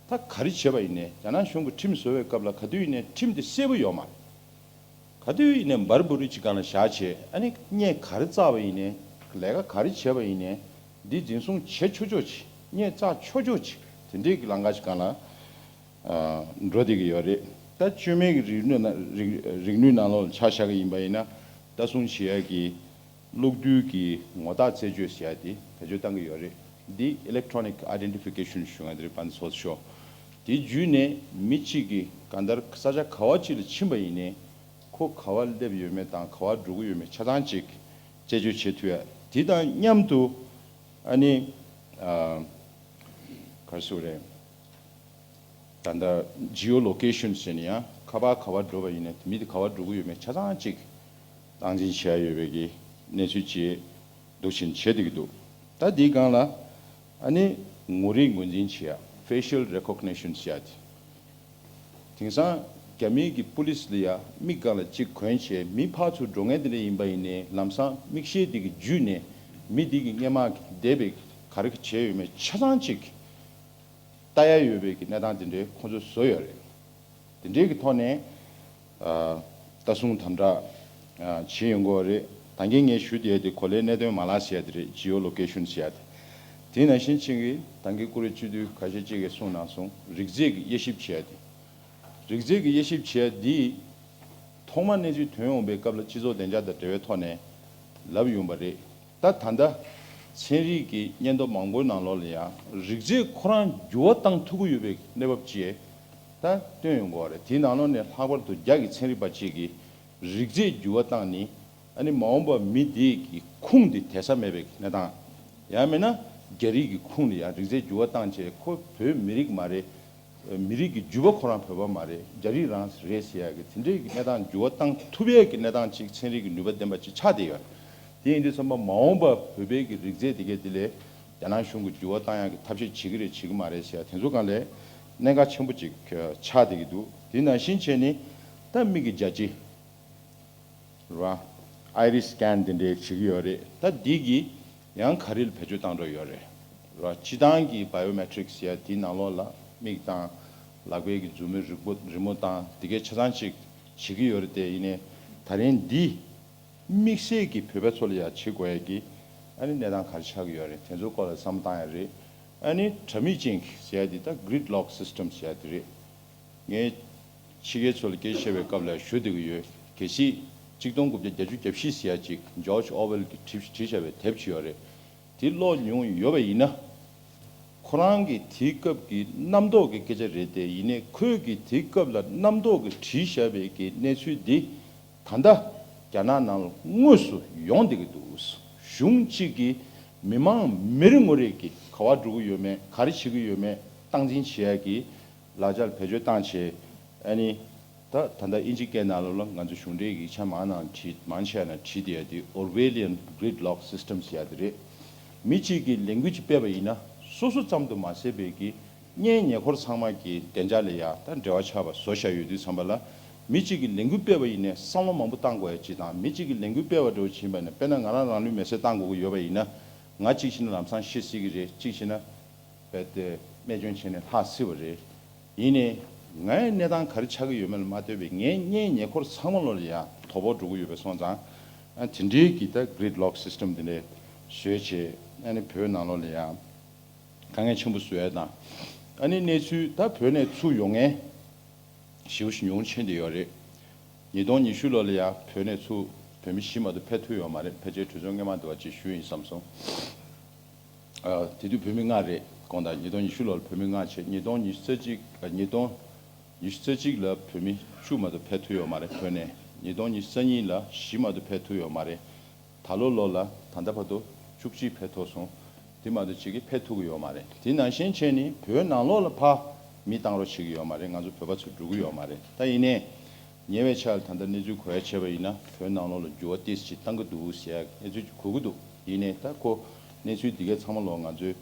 ད་ག་རེ་བྱས་པ་ཡིན་ནའི་རྒྱ་ནག་གཞུང་གིས་ཁྲིམས་བཟོ་བའི་སྐབས་ལ་ག་དུས་ཡིན་ནའི་ཁྲིམས་དེ་གསལ་པོ་ཡོད་མ་རེད། ག་དུས་ཡིན་ནའི་འབར་འབུར་རི་གཅིག་སྒང་ལ་བཞག་བྱས་ཨ་ནི་སྔོན་ག་རེ་བཙགས་པ་ཡིན་ནའི་ལས་ཀ་ག་རེ་བྱས་པ་ཡིན་ནའི་འདི་འཛིན་བཟུང་བྱེད་ཆོག་ཆོག་ཅིག་སྔོན་བཙགས་ཆོག་ཆོག་ཅིག་དེ་འདྲའི་གི་ལམ་ཁ་ཅིག་སྒང་ལ་ཨ་འགྲོ་བསྡད་ཀྱི་ཡོད་རེད། ད་བཅོས་མའི་གི་རིག་ནུས་ན་རིག་རིག་ནུས་ནང་ལོགས་ལ་ཆ་བཞག་གི་ཡིན་པ་ཡིན་ན་ལྟ་སྲུང་བྱེད་ཡག་གི་གློག་རྡུལ་གྱི་ངོ་རྟགས་རྩད་གཅོད་ཟེར་ཡ་དེ་བེད་སྤྱོད་བཏང་གི་ཡོད་རེད། འདི་electronic identification ཞུ་ཡ་དེ་རེད། པ་འདི་ཚོ་ཤོག་དེ་བརྒྱུད་ནས་མི་གཅིག་གིས་གང་ལྟར་ས་ཆ་ག་བ་ཅིག་ལ་ཕྱིན་པ་ཡིན་ནའི་ཁོ་ག་བ་སླེབས་ཡོད་མེད་དང་ག་བ་འགྲོ་གི་ཡོད་མེད་ཆ་ཚང་ཅིག་རྩད་གཅོད་བྱེད་ཐུབ་ཡ། དེ་དང་མཉམ་དུ་ཨ་ནི་ཨ་ག་རེ་ཟེར་དགོས་རེད། ད་ལྟ་geolocation ཟེར་ནས་ཡང་ཁ་པར་ག་བར་འགྲོ་བ་ཡིན་ནའི་མི་དེ་ག་བར་འགྲོ་གི་ཡོད་མེད་ཆ་ཚང་གཅིག་སྟངས་འཛིན་བྱས་ཡོད་པའི་གི་གནས་ཚུལ་ཅིག་འདུག་བཞིན་བྱེད་བསྡད་ཀྱི་འདུག་ད་འདིའི་སྒང་ལ་ཨ་ནི་ངོ་རིས་ངོས་འཛིན་བྱེད་ཡ་facial recognition ཟེར་ཡ་དེ། དེང་སང་རྒྱ་མིའི་གི་པུ་ལིས་ལ་ཡ་མིག་སྒང་ལ་གཅིག་གོན་བྱས་མི་ཕར་ཚུར་འགྲོ་མཁན་དེ་འདྲ་ཡིན་པ་ཡིན་ནའི་ལམ་སང་མིག་ཤེལ་དེ་གི་བརྒྱུད་ནས་མི་དེ་གི་སྔས་མ་གི་བསྡད་པའི་ག་རེ་བྱས་ཡོད་མེད་ཆ་ཚང་གཅིག་ལྟ་ཡ་ཡོད་པའི་གི་གནས་སྟངས་དེ་འདྲའི་ཁོང་ཚོས་བཟོས་ཡོད་རེད། དེ་འདྲའི་གི་ཐོག་ནས་ཨ་ལྟ་སྲུང་དམ་དྲག་ཨ་བྱེད་ཡོང་གི་ཡོད་རེད། ད་གིན་ངས་ཞུ་བསྡད་དེ་གོ་ལའི་གནད་དོན་མ་ལག་ཟེར་ཡ་དེ་རེད། geolocation ཟེར་ཡ་དེ། དེ་ནང་བཞིན་ཅིག་གི་ད་གིན་བཀུར་འོས་སྤྱི་འཐུས་ཁ་ཤས་ཅིག་གིས་གསུངས་གནང་སོང་། རིགས་རྫས་ཀྱི་དབྱེ་ཞིབ་བྱེད་ཡ་དེ། རིགས་རྫས་ཀྱི་དབྱེ་ཞིབ་བྱེད་ཡ་འདི་ཐོག་མ་གནས་ཚུལ་ཐོན་ཡོང་པའི་སྐབས་ལ་སྤྱི་ཚོགས་བདེ་འཇགས་དང་འབྲེལ་བའི་ཐོག་ནས་ལབ་ཡོང་པ་རེད། ད་ད་ལྟ་ཚན་རིག་གི་སྙན་ཐོ་མང་པོའི་ནང་ལོགས་ལ་ཡང་རིགས་རྫས་ཁོ་རང་འགྱུར་བ་བཏང་ཐུབ་ཀྱི་ཡོད་པའི་གནས་བབ་ཅིག་ད་བཏོན་ཡོང་གི་ཡོད་རེད། དེའི་ནང་ལོགས་ནས་ལྷག་པར་དུ་རྒྱ་གི་ཚན་རིག་པ་ཅིག་གིས་རིགས་རྫས་འགྱུར་བ་བཏང་ནས་ཨ་ནི་མ་འོངས་པ་མི་དེ་གི་ཁུངས་དེ་དེད་ས་མེད་པའི་གནས་སྟངས། ཡང་མིན་ན་རྒྱ་རིགས་ཀྱི་ཁུངས་ལ་ཡང་རིགས་རྫས་འགྱུར་བ་བཏང་བྱས་ཁོ་བོད་མི་རིགས་མ་རེད། མི་རིགས་ཀྱི་རྒྱུད་པ་ཁོ་རང་བོད་པ་མ་རེད། རྒྱ་རིགས་རང་རེད་ཟེར་ཡག་གི་དེ་འདྲའི་གི་གནས་སྟངས་འགྱུར་བ་བཏང་ཐུབ་ཡག་གི་གནས་སྟངས་ཅིག་ཚན་རིག་གི་ནུས་པ་ལྡན་པ་ཅིག་ཆགས་བསྡད་ཡོད། དེ་ཡིན་དུས་ཙམ་པ་མ་འོངས་པ་བོད་པའི་གི་རིགས་རྫས་དེ་གས་དེ་ལས་རྒྱ་ནག་གཞུང་གི་འགྱུར་བ་བཏང་ཡག་གི་ཐབས་ཤེས་བྱེད་ཀྱི་རེད་བྱེད་ཀྱི་མ་རེད་ཟེར་ཡ་དེ་ཚོ་སྒང་ལས་གནད་འགག་ཆེན་པོ་ཅིག་ཆགས་བསྡད་ཀྱི་འདུག་དེ་ནང་བཞིན་བྱས་ནས་ད་མིག་གི་རྒྱ་ལྕི་ར་ཨའི་རི་སི་ཀེན་དེ་འདྲའི་བྱེད་ཀྱི་ཡོད་རེད། ད་འདི་གི་ཡང་ག་རེ་ལ་བེད་སྤྱོད་བཏང་འགྲོ་ཡོད་རེད་ར། སྤྱི་བཏང་གི་བྷའི་ཡོ་མེ་ཊི་རིག་ཟེར་ཡ་དེའི་ནང་ལོགས་ལ་མིག་དང་ལག་པའི་གི་མཛུབ་མོའི་རིག་པོ་རི་མོ་དང་དེ་གའི་ཆ་ཚང་ཅིག་བྱེད་ཀྱི་ཡོད་རེད། དེ་ཡིན་ནའི་ད་རིང་འདི་དམིགས་བསལ་གྱི་བོད་པ་ཚོ་ལ་ཡང་བྱེད་དགོས་ཡ་གི་ཨ་ནི་གནས་སྟངས་ག་རེ་ཆགས་ཀྱི་ཡོད་རེད། དེ་ཚོའི་སྐོར་ལ་བསམ་བློ་བཏང་ཡ་རེད། ཨ་ནི་དྲ་མིག་ཅན་ཟེར་ཡ་དེ་ད་གྷི་རིད་ལོག་སི་སི་ཊམ་ཟེར་ཡ་དེ་རེད། ངས་ཕྱི་རྒྱལ་ཚོ་ལ་སྐད་ཆ་བཤད་པའི་སྐབས་ལ་ཞུ་བསྡད་ཀྱི་ཡོད། གལ་སྲིད་གཅིག་སྟོང་དགུ་བརྒྱ་བརྒྱད་ཅུ་གྱ་བཞི་ཟེར་ཡ་ཅིག་ཇོརྗ་ཨོ་ཝེལ་གྱིས་བྲིས་བྲིས་བཞག་པའི་དེབ་ཅིག་ཡོད་རེད། དེ་ཀློག་མྱོང་ཡོད་པ་ཡིན་ན། ཁོ་རང་གི་དེའི་སྐབས་ཀྱི་རྣམ་རྟོག་གི་སྐད་ཆ་རེད་དེ། ཡིན་ནའི་ཁོས་ཀྱི་དེའི་སྐབས་ལ་རྣམ་རྟོག་གི་བྲིས་བཞག་པའི་གི་གནས་ཚུལ་འདི་ད་ལྟ་རྒྱ་ནག་ནང་ལ་དངོས་སུ་ཡོང་བསྡད་ཀྱི་འདུག་གཞུང་གཅིག་གིས་མི་མང་མི་རེ་ངོ་རེ་གིས་ག་པར་འགྲོ་གི་ཡོད་མེད་ག་རེ་བྱེད་ཀྱི་ཡོད་མེད་སྟངས་འཛིན་བྱེད་ཡ་གི་ལག་ཆ་ལ་བེད་སྤྱོད་བཏང་བྱས། ཨ་ནི་ད་ད་ལྟ་དབྱིན་ཇི་སྐད་ནང་ལོགས་ལ་ང་ཚོ་གཞུང་འབྲེལ་ཡིག་ཆ་མང་ནང་བྲིས་མང་ཆེ་བ་ནང་བྲིས་བསྡད་ཡ་དེ་Orwellian gridlock system ཟེར་ཡ་དེ་རེད། མི་གཅིག་གིས་ལས་འགུལ་ཅིག་སྤེལ་བ་ཡིན་ན་སོ་སོ་ཙམ་དུ་མ་ཟད་པའི་གི་གཉེན་ཉེ་འཁོར་ཚང་མ་གི་བདེ་འཇགས་ལ་ཡ་ད་འབྲེལ་བ་ཆགས་པ་བཟོ་བཞག་ཡོད་དུས་ཙམ་པ་ལ། མི་གཅིག་གིས་ལས་འགུལ་སྤེལ་བ་ཡིན་ནའི་བསམ་བློ་མང་པོ་བཏང་དགོས་ཡ་གཅིག་དང་། མི་གཅིག་གིས་ལས་འགུལ་སྤེལ་བ་འདྲ་བོ་ཕྱིན་པ་ཡིན་ན། དཔེར་ན་ང་རང་རང་ལུས་མེ་སྲེག་བཏང་དགོས་ཀྱི་ཡོད་པ་ཡིན་ན། ང་གཅིག་བྱས་ན་ལམ་སང་ཤི་སྲིད་ཀྱི་རེད། གཅིག་བྱས་ན་རྦད་དེ་རྨས་སྐྱོན་བྱས་ནས་ལྷག་སྲིད་པ་རེད། ཡིན་ནའི་ངའི་གནས་སྟངས་ག་རེ་ཆགས་ཀྱི་ཡོད་མེད་ལ་མ་ལྟོས་པའི་ངའི་གཉེན་ཉེ་འཁོར་ཚང་མ་ལོ་ལ་ཡང་དོ་ཕོག་འགྲོ་གི་ཡོད་པའི་སོང་ཙང་། ཨ་དེ་འདྲའི་གི་ད་gridlock system དེ་འདྲ་བཟོས་བྱས། ཨ་ནི་བོད་ནང་ལོགས་ལ་ཡང་དཀའ་ངལ་ཆེན་པོ་བཟོ་ཡ་དང་། ཨ་ནི་གནས་ཚུལ་ད་བོད་ནས་ཚུར་ཡོང་མཁན་ཞེ་པོ་ཞིག་ཉུང་ཕྱིན་བསྡད་ཡོད་རེད། ཉིས་སྟོང་ཉི་ཤུ་ལོ་ལ་ཡང་བོད་ནས་ཚུར་བོད་མི་བཞི་མ་གཏོགས་ཕེབས་ཐུབ་ཡོད་མ་རེད། ཕལ་ཆེར་གྲོས་ཚོགས་སྔོན་མ་འདི་བ་ཅིག་ཞུས་ཡིན་བསམ་སོང་། ཨ་དེ་དུས་བོད་མི་ལྔ་རེད། དགོངས་དག་ཉིས་སྟོང་ཉི་ཤུ་ལོར་བོད་མི་ལྔ་བྱས། ཉིས་སྟོང་ཉི་ཤུ་རྩ་གཅིག་ཨ་ཉིས་སྟོང་ཉི་ཤུ་རྩ་གཅིག་ལ་བོད་མི་བཅུ་མ་གཏོགས་ཕེབས་ཐུབ་ཡོད་མ་རེད། བོད་ནས་ཉིས་སྟོང་ཉི་ཤུ་རྩ་གཉིས་ལ་བཞི་མ་གཏོགས་ཕེབས་ཐུབ་ཡོད་མ་རེད། ད་ལོ་ལོ་ལ་ད་ལྟ་བར་དུ་བཅུ་གཅིག་ཕེབས་ཐུབ་སོང་། དེ་མ་གཏོགས་གཅིག་གིས་ཕེབས་ཐུབ་ཀྱི་ཡོད་མ་རེད། དེ་ནང་བཞིན་བྱས་ནས་བོད་ནང་ལོགས་ལ་ཕར་མི་བཏང་རོགས་བྱེད་ཀྱི་ཡོད་མ་རེད། ང་ཚོ་བོད་པ་ཚོ་འགྲོ་གི་ཡོད་མ་རེད། ད་ཡིན་ནའི་ཉེ་བའི་ཆར་ད་ལྟ་གནས་ཚུལ་གོ་ཡ་བྱས་པ་ཡིན་ན། བོད་ནང་ལོགས་ལ་འགྱུར་བ་ཏོག་ཙམ་ཅིག་བཏང་གི་འདུག་ཟེར་ཡ་གནས་ཚུལ་ཅིག་གོ་གི་འདུག་ཡིན་ནའི་ད་ཁོ་གནས་ཚུལ་འདི་གའི་ཚང་མ་ལོག་ང་ཚོས་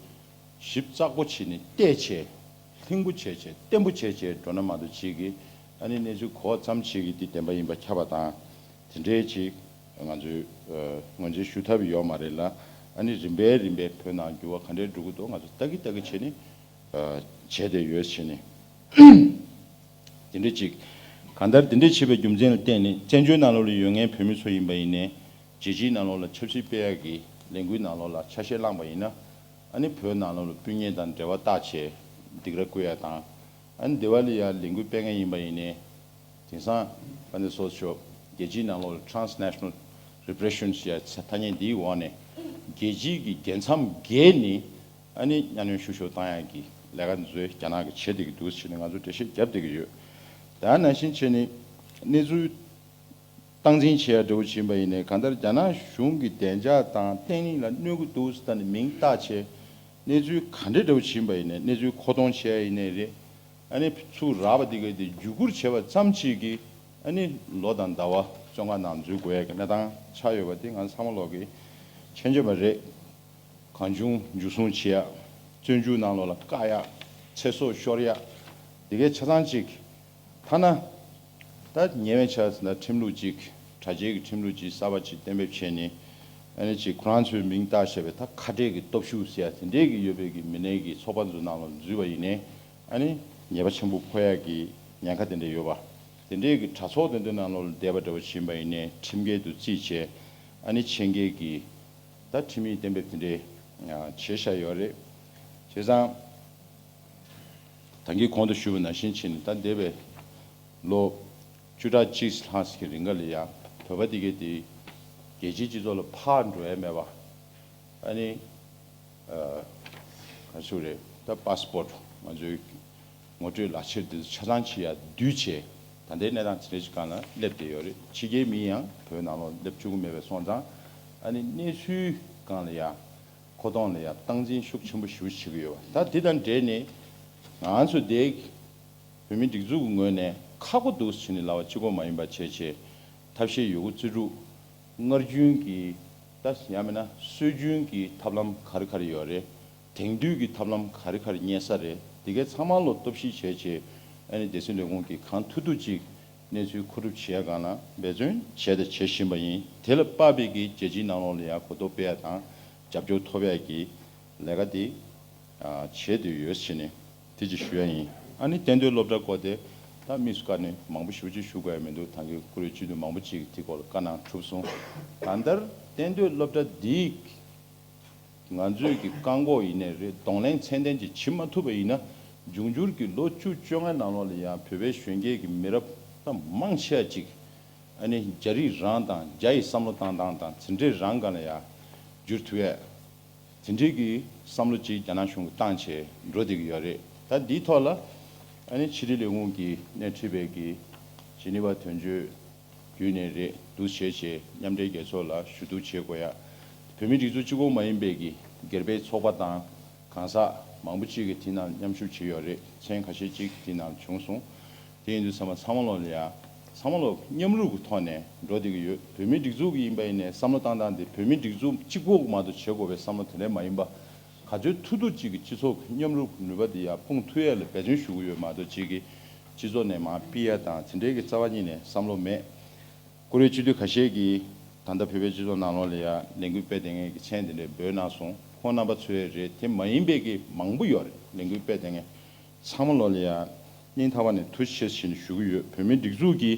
ཞིབ་ཚགས་པོ་བྱས་ནས་བལྟས་བྱས། ལྷིང་པོ་བྱས་བྱས་བརྟན་པོ་བྱས་བྱས་འགྲོ་ན་མ་གཏོགས་གཅིག་གིས་ཨ་ནི་གནས་ཚུལ་གོ་བ་ཙམ་ཞིག་གིས་འདི་བདེན་པ་ཡིན་པ་ཁྱབ་པ་དང་། དེ་འདྲའི་ཅིག་ང་ཚོས་ཨ་ངོས་འཛིན་ཞུ་ཐབས་ཡོད་མ་རེད་ལ། ཨ་ནི་རིམ་པས་རིམ་པས་བོད་ནང་འགྱུར་བ་ག་འདྲས་འགྲོ་གི་འདུག་ང་ཚོ་ལྟ་གི་ལྟ་གི་བྱས་ནས་ཨ་བྱས་བསྡད་ཡོད་བྱས་ནས། དེ་འདྲ་ཅིག་གང་ལྟར་དེ་འདྲ་བྱེད་པའི་རྒྱུ་མཚན་ལ་བརྟེན་ནས། བཙན་བྱོལ་ནང་ལོགས་ལ་ཡོད་མཁན་བོད་མི་ཚོ་ཡིན་པ་ཡིན་ནའི། རྒྱལ་སྤྱིའི་ནང་ལོགས་ལ་ཆབ་སྲིད་སྤེལ་ཡག་གི་ལས་འགུལ་ནང་ལོགས་ལ་ཆ་ཤས་བླངས་པ་ཡིན་ན། ཨ་ནི་བོད་ནང་ལོགས་ལ་སྤུན་ཉེ་དང་འབྲེལ་བ་བཏགས་བྱས་སྡིགས་ར་བསྐུལ་ཡ་དང་། ཨ་ནི་དེ་བ་ལ་ཡ་ལས་འགུལ་སྤེལ་མཁན་ཡིན་པ་ཡིན་ནའི། དེང་སང་ཨ་ནི་སོ་སོ་རྒྱལ་སྤྱིའི་ནང་ལོགས་ལ་transnational repression ཟེར་ཡ་ཐ་སྙད་འདིའི་འོག་ནས་རྒྱལ་སྤྱིའི་གི་རྒྱལ་མཚམས་བརྒལ་ནས་ཨ་ནི་གཉའ་གནོན་ཤུགས་ཤུགས་བཏང་ཡག་གི་ལས་ཀ་འདི་ཚོ་རྒྱ་ནག་གིས་བྱེད་བསྡད་ཀྱི་འདུག་ཟེར་ནས་ང་ཚོ་འགྲེལ་བཤད་བརྒྱབ་བསྡད་ཀྱི་ཡོད། ད་ནང་བཞིན་བྱས་ནས་གནས་ཚུལ་སྟངས་འཛིན་བྱེད་ཡ་འདྲ་བོ་ཕྱིན་པ་ཡིན་ནའི། གང་ལྟར་རྒྱ་ནག་གཞུང་གི་བདེ་འཇགས་དང་བརྟན་ལྷིང་ལ་གནོད་ཀྱི་འདུག་ཟེར་ད་ནི་མིང་བཏགས་བྱས། གནས་ཚུལ་ག་འདྲ་འདྲ་བོ་ཕྱིན་པ་ཡིན་ནའི། གནས་ཚུལ་མཁོ་གཏོང་བྱེད་ཡ་ཡིན་ནའི་རེད། ཨ་ནི་ཚུར་རག་པ་དེ་ག་དེ་བརྒྱུད་བསྐུར་བྱས་པ་ཙམ་ཞིག་གིས་ཨ་ནི་ལོ་དང་ཟླ་བ་བཙོན་ཁང་ནང་འཛུལ་དགོས་ཡ་གི་གནས་སྟངས་ཆགས་ཡོད་པ་དེ་ང་ཚང་མ་ལོག་གི་མཁྱེན་གྱི་ཡོད་པ་རེད། གང་བྱུང་འཇུ་བཟུང་བྱེད་ཡ། བཙོན་འཇུག་ནང་ལོགས་ལ་བཀག་ཡ། ཚེ་སྲོག་ཤོར་ཡ། དེ་གའི་ཆ་ཚང་ཅིག་ཐ་ན་ད་ཉེ་བའི་ཆར་ཟིན་ན་ཁྲིམས་ལུགས་ཅིག་དྲ་རྒྱའི་གི་ཁྲིམས་ལུགས་ཅིག་གསར་པ་ཅིག་གཏན་འབེབས་བྱས་ནས། ཨ་ནི་ཅིག་ཁོ་རང་ཚོའི་མིང་བཏགས་བྱས་པའི་ད་ཁ་བྲལ་གི་སྟོབས་ཤུགས་ཟེར་ཡ་དེ་འདྲའི་གི་ཡོད་པའི་གི་མི་སྣའི་གི་ཚོགས་པ་ཚོ་ནང་ལ་འཛུལ་བ་ཡིན་ནའི། ཨ་ནི་ཉེས་པ་ཆེན་པོ་ཕོག་ཡ་གི་ཉེན་ཁ་དེ་འདྲ་ཡོད་པ། དེ་འདྲའི་གི་གྲྭ་ཚོགས་དེ་འདྲའི་ནང་ལོགས་ལ་བསྡད་པ་འདྲ་བོ་ཕྱིན་པ་ཡིན་ནའི་ཁྲིམས་འགལ་དུ་བརྩིས་བྱས། ཨ་ནི་ཆེད་འགེལ་གི་ད་ཁྲིམས་ཡིག་གཏན་འབེབས་དེ་འདྲའི་བྱས་བཞག་ཡོད་རེད། བྱས་ཙང་། ད་གིན་གོང་དུ་ཞུས་པ་ནང་བཞིན་བྱས་ནས། ད་འདས་པའི་ལོ་བཅུ་ཕྲག་གཅིག་ལྷག་ཙམ་གྱི་རིང་ག་ལ་ཡ་བོད་པ་དེ་གས་དེ་རྒྱལ་སྤྱིའི་སྤྱི་ཚོགས་ལ་ཕར་འགྲོ་ཡ་མེད་པ། ཨ་ནི་ཨ་ག་ཚོད་རེད། ད་པ་སི་པོར་ཊི་ང་ཚོའི་ངོ་སྤྲོད་ལག་ཁྱེར་དེ་ཚོ་ཆ་ཚང་ཅིག་ཡ་བསྡུས་བྱས། ད་ལྟའི་གནས་སྟངས་དེ་འདྲ་ཞིག་སྒང་ལ་སླེབས་བསྡད་ཡོད་རེད། ཕྱི་རྒྱལ་མི་ཡང་བོད་ནང་ལོགས་སླེབས་བཅུག་གི་མེད་པའི་སོང་ཙང་། ཨ་ནི་གནས་ཚུལ་སྒང་ལ་ཡ་མཁོ་གཏོང་ལ་ཡ་སྟངས་འཛིན་ཤུགས་ཆེན་པོ་ཞེ་པོ་བྱེད་ཀྱི་ཡོད་པ། ད་དེ་དང་འབྲེལ་ནས་ང་ཚོ་དེ་བོད་མི་སྒྲིག་འཛུགས་ཀྱི་ངོས་ནས་ཁག་པོ་འདུག་ཟེར་ནས་ལབ་པ་གཅིག་པོ་མ་ཡིན་པ་བྱས་བྱས། ཐབས་ཤེས་ཡོད་རྒུ་རྩལ་སྤྲུགས། སྔར་རྒྱུན་གྱི་ ད་ཡང་མིན་ན་སྲོལ་རྒྱུན་གྱི་ཐབས་ལམ་ག་རེ་ག་རེ་ཡོད་རེད། དེང་དུས་ཀྱི་ཐབས་ལམ་ག་རེ་ག་རེ་རྙེད་ས་རེད། དེ་གའི་ཚང་མ་ལོ་སྟོབས་ཤིག་བྱས་བྱས་ཨ་ནི་སྡེ་སྲིད་ལས་ཁུངས་ཀྱིས་གང་ཐུབ་ཐུབ་ཅིག་གནས་ཚུལ་མཁོ་སྒྲུབ་བྱེད་ཡ་སྒང་ལ་འབད་བརྩོན་བྱས་དང་བྱེད་བཞིན་པ་ཡིན། དེ་ལ་དཔག་པའི་གི་རྒྱལ་སྤྱིའི་ནང་ལོགས་ལ་ཡང་གོ་རྟོགས་སྤེལ་ཡ་དང་རྒྱབ་སྐྱོར་ཐོབ་ཡ་གི་ལས་ཀ་དེ་ཨ་བྱེད་འདོད་ཡོད་ཟེར་ནས་དེ་ཅིག་ཞུ་ཡ་ཡིན། ཨ་ནི་གཏན་སྡོད་སློབ་གྲྭ་སྐོར་དེ་ད་དམིགས་སུ་བཀར་ནས་མང་པོ་ཞེ་པོ་ཅིག་ཞུ་དགོས་ཡ་མི་འདུག་ད་གིན་བཀུར་འོས་སྤྱི་འཐུས་མང་པོ་ཅིག་གིས་དེ་སྐོར་ལ་བཀའ་གནང་གྲུབ་སོང་། གང་ལྟར་གཏན་སྡོད་སློབ་གྲྭ་འདིས་ང་ཚོས་ཀྱི་བཀག་འགོག་ཡིན་ནའི་རེད། གདོང་ལེན་ཚད་ལྡན་ཅིག་བྱེད་མ་ཐུབ་པ་ཡིན་ན། འབྱུང་འགྱུར་གྱི་ལོ་བཅུ་བཅོ་ལྔའི་ནང་ལོགས་ལ་ཡང་བོད་པའི་གཞོན་སྐྱེས་ཀྱི་མི་རབས་ད་མང་ཆེ་བ་ཅིག་ཨ་ནི་རྒྱ་རིགས་རང་དང་རྒྱ་ཡི་བསམ་བློ་བཏང་སྟངས་དང་དེ་འདྲའི་རང་སྒང་ལ་ཡང་འགྱུར་ཐུབ་ཡས། དེ་འདྲའི་གི་བསམ་བློ་ཅིག་རྒྱ་ནག་གཞུང་གིས་བཏང་བྱས་འགྲོ་བསྡད་ཀྱི་ཡོད་རེད། ད་འདིའི་ཐོག་ལ་ཨ་ནི་ཕྱི་དྲིལ་ལས་ཁུངས་ཀྱིས་སྣེ་ཁྲིད་པའི་གི་ཇི་ནི་ཝ་དོན་གཅོད་བརྒྱུད་ནས་རེད་འདུག་བྱས་བྱས་མཉམ་འབྲེལ་རྒྱལ་ཚོགས་ལ་ཞུ་གཏུག་བྱེད་དགོས་ཡ། བོད་མིའི་སྒྲིག་འཛུགས་གཅིག་པོ་མ་ཡིན་པའི་གི་སྒེར་པའི་ཚོགས་པ་དང་གང་ཟག་མང་པོ་ཅིག་གིས་དེ་ནང་མཉམ་ཞུགས་བྱས་ཡོད་རེད། མཚན་ཁ་ཤས་ཅིག་དེ་ནང་བྱུང་སོང་། དེ་ཡིན་དུས་ཚང་མ་ཚང་མ་ལོ་ལ་ཡ་ཚང་མ་ལོ་མཉམ་རུབ་ཀྱི་ཐོག་ནས་འགྲོ་བསྡད་ཀྱི་ཡོད། བོད་མིའི་སྒྲིག་འཛུགས་ཀྱི་ཡིན་པ་ཡིན་ནའི་བསམ་བློ་བཏང་སྟངས་དེ་བོད་མིའི་སྒྲིག་འཛུགས་གཅིག་པོ་མ་གཏོགས་བྱེད་དགོས་པའི་བསམ་བློ་དེ་འདྲ་མ་ཡིན་པ། ག་ཚོད་ཐུབ་ཐུབ་ཅིག་གི་སྤྱི་ཚོགས་ཀྱི་མཉམ་རུབ་ཀྱི་ནུས་པ་དེ་ཡར་སྤུངས་ཐུབ་ཡ་ལ་འབད་བརྩོན་ཞུ་གི་ཡོད་མ་གཏོགས་ཅིག་གི་སྤྱི་ཚོགས་ནས་མར་ཕུད་ཡ་དང་དེ་འདྲའི་གི་རྩ་བ་ཉིད་ནས་བསམ་བློ་མེད། བཀུར་འོས་སྤྱི་འཐུས་ཁ་ཤས་ཀྱིས་ད་ལྟ་བོད་པའི་སྤྱི་ཚོགས་ནང་ལོགས་ལ་ཡ་ལས་འགུལ་སྤེལ་བསྡད་མཁན་གྱི་མཚན་དེ་འདྲ་འབོད་གནང་སོང་། ཁོང་རྣམ་པ་ཚོའི་རེད། དེ་མ་ཡིན་པའི་གི་མང་པོ་ཡོད་རེད། ལས་འགུལ་སྤེལ་བསྡད་མཁན་ཚང་མ་ལོ་ལ་ཡ་སྙིང་ཐག་པ་ནས་ཐུགས་རྗེ་ཆེ་ཞེས་ཞུ་གི་ཡོད། བོད་མིའི་སྒྲིག་འཛུགས་ཀྱི་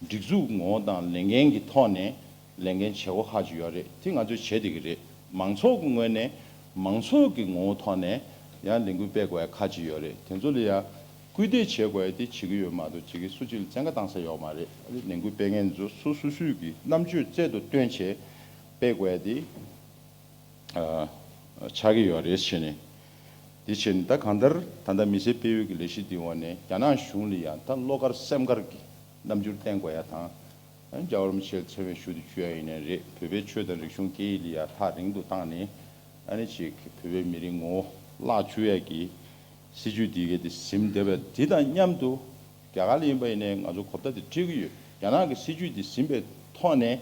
སྒྲིག་འཛུགས་ངོ་བོ་དང་ལས་འགན་གྱི་ཐོག་ནས་ལས་འགན་བྱེད་སྒོ་ཁག་ཅིག་ཡོད་རེད། དེ་ང་ཚོས་བྱེད་བསྡད་ཀྱི་རེད། མང་ཚོགས་ཀྱི་ངོས་ནས་མང་ཚོགས་ཀྱི་ངོ་བོ་ཐོག་ནས་ཡང་ལས་འགུལ་སྤེལ་དགོས་ཡ་ཁག་ཅིག་ཡོད་རེད། དེ་ཚོ་ལ་ཡ་སྐུལ་འདེད་བྱེད་དགོས་ཡ་དེ་བྱེད་ཀྱི་ཡོད་མ་གཏོགས་ཅིག་གིས་སུ་གཅིག་ལ་བཙན་བཀའ་བཏང་ས་ཡོད་མ་རེད། ལས་འགུལ་སྤེལ་མཁན་ཚོ་སོ་སོ་སོའི་གི་རྣམ་དཔྱོད་རྩལ་དུ་བཏོན་བྱས་སྤེལ་དགོས་ཡ་དེ་ཨ་ཆགས་ཀྱི་ཡོད་རེད་ཟེར་ནས། དེ་བྱས་ནས་ད་གང་ལྟར་ད་ལྟ་མི་སེར་སྤེལ་ཡུལ་གྱི་ལས་གཞི་འདིའི་འོག་ནས་རྒྱ་ནག་གཞུང་ལ་ཡང་ད་བློ་དཀར་སེམས་དཀར་གྱི་རྣམ་འགྱུར་བསྟན་དགོས་ཡ་དང་། ཨ་ནི་རྒྱལ་བ་རིན་པོ་ཆེ་ལ་མཚན་སྨད་ཞུ་དུ་བཅུག་ཡ་ཡིན་ནའི་རེད། བོད་པའི་ཆོས་དང་རིག་གཞུང་སྐད་ཡིག་ལ་ཡ་ཐག་རིང་དུ་བཏང་ནས་ཨ་ནི་ཅིག་བོད་པའི་མི་རིགས་ངོ་བོ་བརླག་བཅུག་ཡ་གི་སྲིད་ཇུས་འདི་གའི་དེ་ཟིན་བསྡད་པ་དེ་དང་མཉམ་དུ་རྒྱ་གར་ལ་ཡིན་པ་ཡིན་ནའི་ང་ཚོ་གོ་བརྡ་དེ་སྤྲད་ཀྱི་ཡོད། རྒྱ་ནག་གི་སྲིད་ཇུས་འདི་ཟིན་པའི་ཐོག་ནས་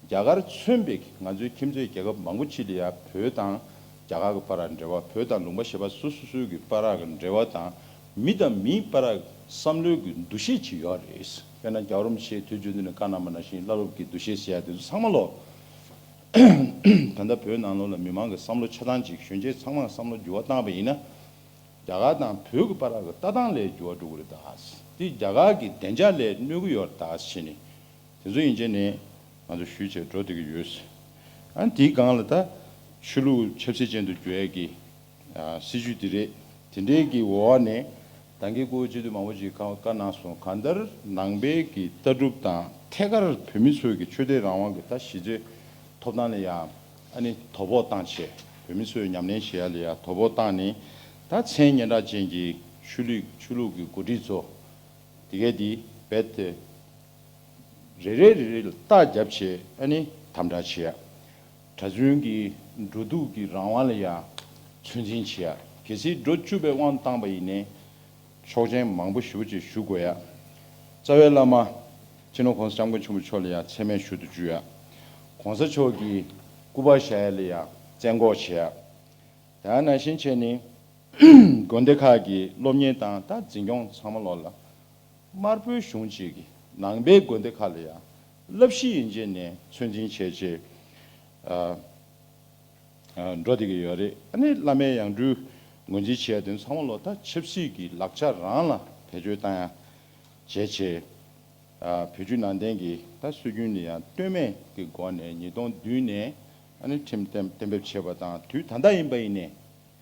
རྒྱ་གར་མཚོན་པའི་ང་ཚོའི་ཁྱིམ་མཚེས་རྒྱལ་ཁབ་མང་པོ་ཅིག་ལ་ཡ་བོད་དང་རྒྱ་གར་གྱི་བར་འབྲེལ་བ། བོད་དང་ལུང་པ་གཞན་པ་སོ་སོ་སོའི་གི་བར་གྱི་འབྲེལ་བ་དང་། མི་དང་མིའི་བར་བསམ་བློའི་གི་འདུ་ཤེས་ཅིག་ཡོད་རེད། དཔེར་ན་རྒྱལ་བ་རིན་པོ་ཆེས་དུས་རྒྱུན་དུ་ནས་བཀའ་གནང་བ་ནང་བཞིན་བླ་སློབ་ཀྱི་འདུ་ཤེས་ཟེར་ཡ་དེ་ཚོ་ཚང་མ་ལོ། ད་ལྟ་བོད་ནང་ལོགས་ལ་མི་མང་གི་བསམ་བློ་ཆ་ཚང་ཅིག་གཞོན་སྐྱེས་ཚང་མ་བསམ་བློ་འགྱུར་བ་བཏང་བ་ཡིན་ན། རྒྱ་གར་དང་བོད་ཀྱི་བར་གྱི་ལྟ་སྟངས་ལ་འགྱུར་བ་འགྲོ་གི་རེད་ད། དེ་རྒྱ་གར་གྱི་བདེ་འཇགས་ལ་གནོད་ཀྱི་ཡོད་རེད་ད་ཟེར་ནས། དེ་ཚོ་ཡིན་ཆད་ནས་ང་ཚོ་ཞུས་བྱས་འགྲོ་བསྡད་ཀྱི་ཡོད། ཨ་ནི་དེའི་སྒང་ལ་ད་ཆོས་ལུགས་ཆབ་སྲིད་ཅན་དུ་བསྒྱུར་ཡས་ཀྱི་ཨ་སྲིད་ཇུས་དེ་རེད། དེ་འདྲའི་གི་འོག་ནས་ད་གིན་སྐུ་ངོ་སྤྱི་འཐུས་མང་པོ་ཅིག་བཀའ་བཀའ་གནང་སོང་། གང་ལྟར་ནང་པའི་གི་ལྟ་གྲུབ་དང་ཐད་ཀར་བོད་མི་ཚོའི་གི་ཆོས་དད་རང་དབང་གི་ད་གཞི་རྩའི་ཐོབ་ཐང་ལ་ཡང་ཨ་ནི་དོ་ཕོག་བཏང་བྱས། བོད་མི་ཚོས་ཉམས་ལེན་བྱེད་ཡ་ལ་ཡང་དོ་ཕོག་བཏང་ནས་ད་མཚན་སྙན་གྲགས་ཅན་གྱི་ཆོས་ལུགས་ཆོས་ལུགས་ཀྱི་འགོ་ཁྲིད་ཚོ་དེ་གས་དེ་རྦད་དེ་རེ་རེ་རེ་རེ་ལ་རྟགས་བརྒྱབ་བྱས་ཨ་ནི་དམ་དྲག་བྱེད་ཡ། གྲྭ་བཙུན་གྱི་འགྲོ་འདུག་གི་རང་དབང་ལ་ཡང་ཚོད་འཛིན་བྱེད་ཡ། གལ་སྲིད་འགྲོ་བཅུག་པའི་དབང་བཏང་པ་ཡིན་ནའི་ཆོག་མཆན་མང་པོ་ཞེ་པོ་ཅིག་ཞུ་དགོས་ཡ། རྩ་བའི་བླ་མ་སྤྱི་ནོར་༸གོང་ས་༸སྐྱབས་མགོན་ཆེན་པོ་མཆོག་ལ་ཡང་མཚན་སྨད་ཞུ་དུ་བཅུག་ཡ། ༸གོང་ས་མཆོག་གི་སྐུ་པར་བཞག་ཡ་ལ་ཡང་བཙན་འགོག་བྱེད་ཡ། དེ་ནང་བཞིན་བྱས་ནས་དགོན་སྡེ་ཁག་གི་སློབ་གཉེར་དང་ད་འཛིན་སྐྱོང་ཚང་མ་ལོག་ལ། དམར་པོའི་གཞུང་གཅིག་གིས་ནང་པའི་དགོན་སྡེ་ཁག་ལ་ཡང་བསླབ་གཞི་ཡན་ཆད་ནས་ཚོད་འཛིན་བྱས་བྱས། ཨ། ཨ། འགྲོ་བསྡད་ཀྱི་ཡོད་རེད། ཨ་ནི་བླ་མའི་ཡང་སྤྲུལ་ངོས་འཛིན་བྱས་དེ་ཚང་མ་ལོ་ད་ཆབ་སྲིད་ཀྱི་ལག་ཆ་རང་ལ་བེད་སྤྱོད་བཏང་ཡ་བྱས་བྱས། ཨ། བོད་བརྒྱུད་ནང་བསྟན་གྱི་ད་སྲོལ་རྒྱུན་ལ་ཡང་ལྟོས་མེད་ཀྱི་སྒོ་ནས་ཉིས་སྟོང་བདུན་ནས་ཨ་ནི་ཁྲིམས་གཏན་གཏན་འབེབས་བྱས་པ་དང་དུས་ད་ལྟ་ཡིན་པ་ཡིན་ནའི།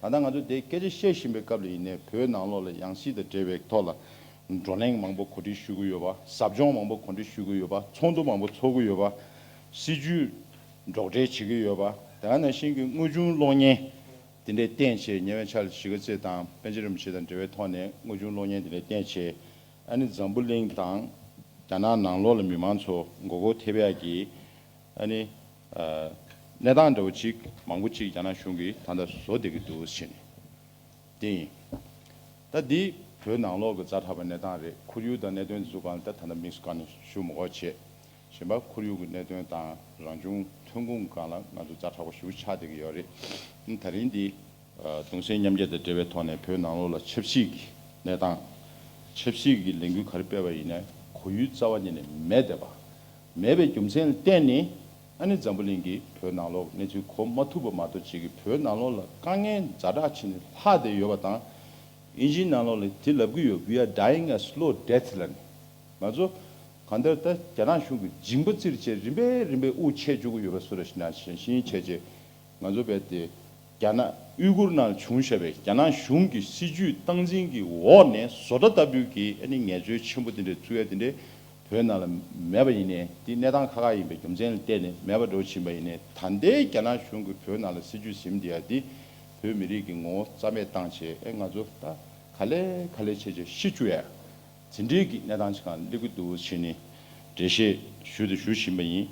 ད་ལྟ་ང་ཚོ་དེ་སྐད་ཆ་བཤད་བཞིན་པའི་སྐབས་ལ་ཡིན་ནའི་བོད་ནང་ལོགས་ལ་ཡང་སྲིད་དང་འབྲེལ་བའི་ཐོག་ལ་བགྲོ་གླེང་མང་པོ་གོ་སྒྲིག་ཞུ་གི་ཡོད་པ། ཟབ་སྦྱོང་མང་པོ་གོ་སྒྲིག་ཞུ་གི་ཡོད་པ། ཚོགས་འདུ་མང་པོ་ཚོགས་ཀྱི་ཡོད་པ། སྲིད་ཇུས་སྒྲོག་འགྲེལ་བྱེད་ཀྱི་ཡོད་པ། དེ་ག་ནང་བཞིན་གྱི་དངོས་བྱུང་གློག་བརྙན་དེ་འདྲའི་བསྟན་བྱས། ཉེ་བའི་ཆར་གཞིས་ཀ་རྩེ་དང་པཎ་ཆེན་རིན་པོ་ཆེ་དང་འབྲེལ་བའི་ཐོག་ནས་དངོས་བྱུང་གློག་བརྙན་དེ་འདྲའི་བསྟན་བྱས། ཨ་ནི་འཛམ་བུ་གླིང་དང་རྒྱ་ནག་ནང་ལོགས་ལ་མི་མང་ཚོ་མགོ་སྐོར་ཐེབས་ཡག་གི་ཨ་ནི། ཨ། གནས་སྟངས་འདྲ་བོ་ཅིག་མང་པོ་ཅིག་རྒྱ་ནག་གཞུང་གིས་ད་ལྟ་བཟོ་བསྡད་ཀྱི་འདུག་ཟེར་ནས་དེ་ཡིན། ད་འདི་བོད་ནང་ལོགས་ཀྱི་ཛ་དྲག་པའི་གནས་སྟངས་རེད། ཁོར་ཡུག་དང་གནད་དོན་དེ་ཚོ་སྒང་ལ་ད་ད་ལྟ་དམིགས་སུ་བཀར་ནས་ཞུ་མི་དགོས་བྱས། གཞན་པ་ཁོར་ཡུག་གི་གནད་དོན་དང་རང་བྱུང་ ཐོན་ཁུངས་སྒང་ལ་ང་ཚོ་ཛ་དྲག་པོ་ཞེ་པོ་ཆགས་བསྡད་ཀྱི་ཡོད་རེད། ད་རིང་འདི་གདུང་སེམས་མཉམ་སྐྱེད་དང་འབྲེལ་བའི་ཐོག་ནས་བོད་ནང་ལོགས་ལ་ཆབ་སྲིད་ཀྱི་གནས་སྟངས། ཆབ་སྲིད་ཀྱི་ལས་འགུལ་ག་རེ་སྤེལ་བ་ཡིན་ནའི་གོ་ཡུལ་རྩ་བ་ཉིད་ནས་མེད་བསྡད་པ། མེད་པའི་རྒྱུ་མཚན་ལ་བརྟེན་ནས་ཨ་ནི་འཛམ་བུ་གླིང་གིས་བོད་ནང་ལོགས་གནས་ཚུལ་གོ་མ་ཐུབ་པ་མ་གཏོགས་ཅིག་གིས་བོད་ནང་ལོགས་ལ་དཀའ་ངལ་ཛ་དྲག་ཕྱིན་ནས་ལྷག་བསྡད་ཡོད་པ་དང་། ཨིན་ཇིའི་ནང་ལོགས་ལ་དེ་ལབ་ཀྱི་ཡོད། We are dying a slow death ལབ་ནས། ང་ཚོ་གང་ལྟར་ད་རྒྱ་ནག་གཞུང་གིས་མཇིང་པ་བཙིར་བྱས་རིམ་པས་རིམ་པས་དབུགས་ཆད་བཅུག་གི་ཡོད་པ་བཟོ་འདྲ་ཞིག་ནང་བཞིན་བྱས་བྱས། ང་ཚོ་བས་ཏེ་རྒྱ་ནག་ཨུའི་གུར་ནང་བྱུང་བཞག་པའི་རྒྱ་ནག་གཞུང་གི་སྲིད་བྱུས་སྟངས་འཛིན་གྱི་འོག་ནས་བཟོ་ལྟ་ལྟ་བུའི་གི་ཨ་ནི་ངལ་རྩོལ་ཆེན་པོ་དེ་འདྲས་བཙུགས་ཡ་དེ་འདྲས་བོད་ནང་ལ་མེད་པ་ཡིན་ནའི། དེ་གནས་སྟངས་ཁག་ཁག་ཡིན་པའི་རྒྱུ་མཚན་ལ་བརྟེན་ནས་མེད་པ་འགྲོ་ཕྱིན་པ་ཡིན་ནའི། ད་ལྟའི་རྒྱ་ནག་གཞུང་གིས་བོད་ནང་ལ་སྲིད་བྱུས་ཟིན་བསྡད་ཡ་དེ་བོད་མི་རིགས་ཀྱི་ངོ་བོ་རྩ་མེད་བཏང་བྱས། ཨེ་ང་ཚོ་ད་ག་ལེ་ག་ལེ་བྱས་བྱས་ཤི་བཅུག་ཡ། དེ་འདྲའི་གི་གནས་སྟངས་ཅིག་སྒང་སླེབས་ཀྱི་འདུག་ཟེར་ནས་འགྲེལ་བཤད་ཞུ་དང་ཞུ་བཞིན་པ་ཡིན།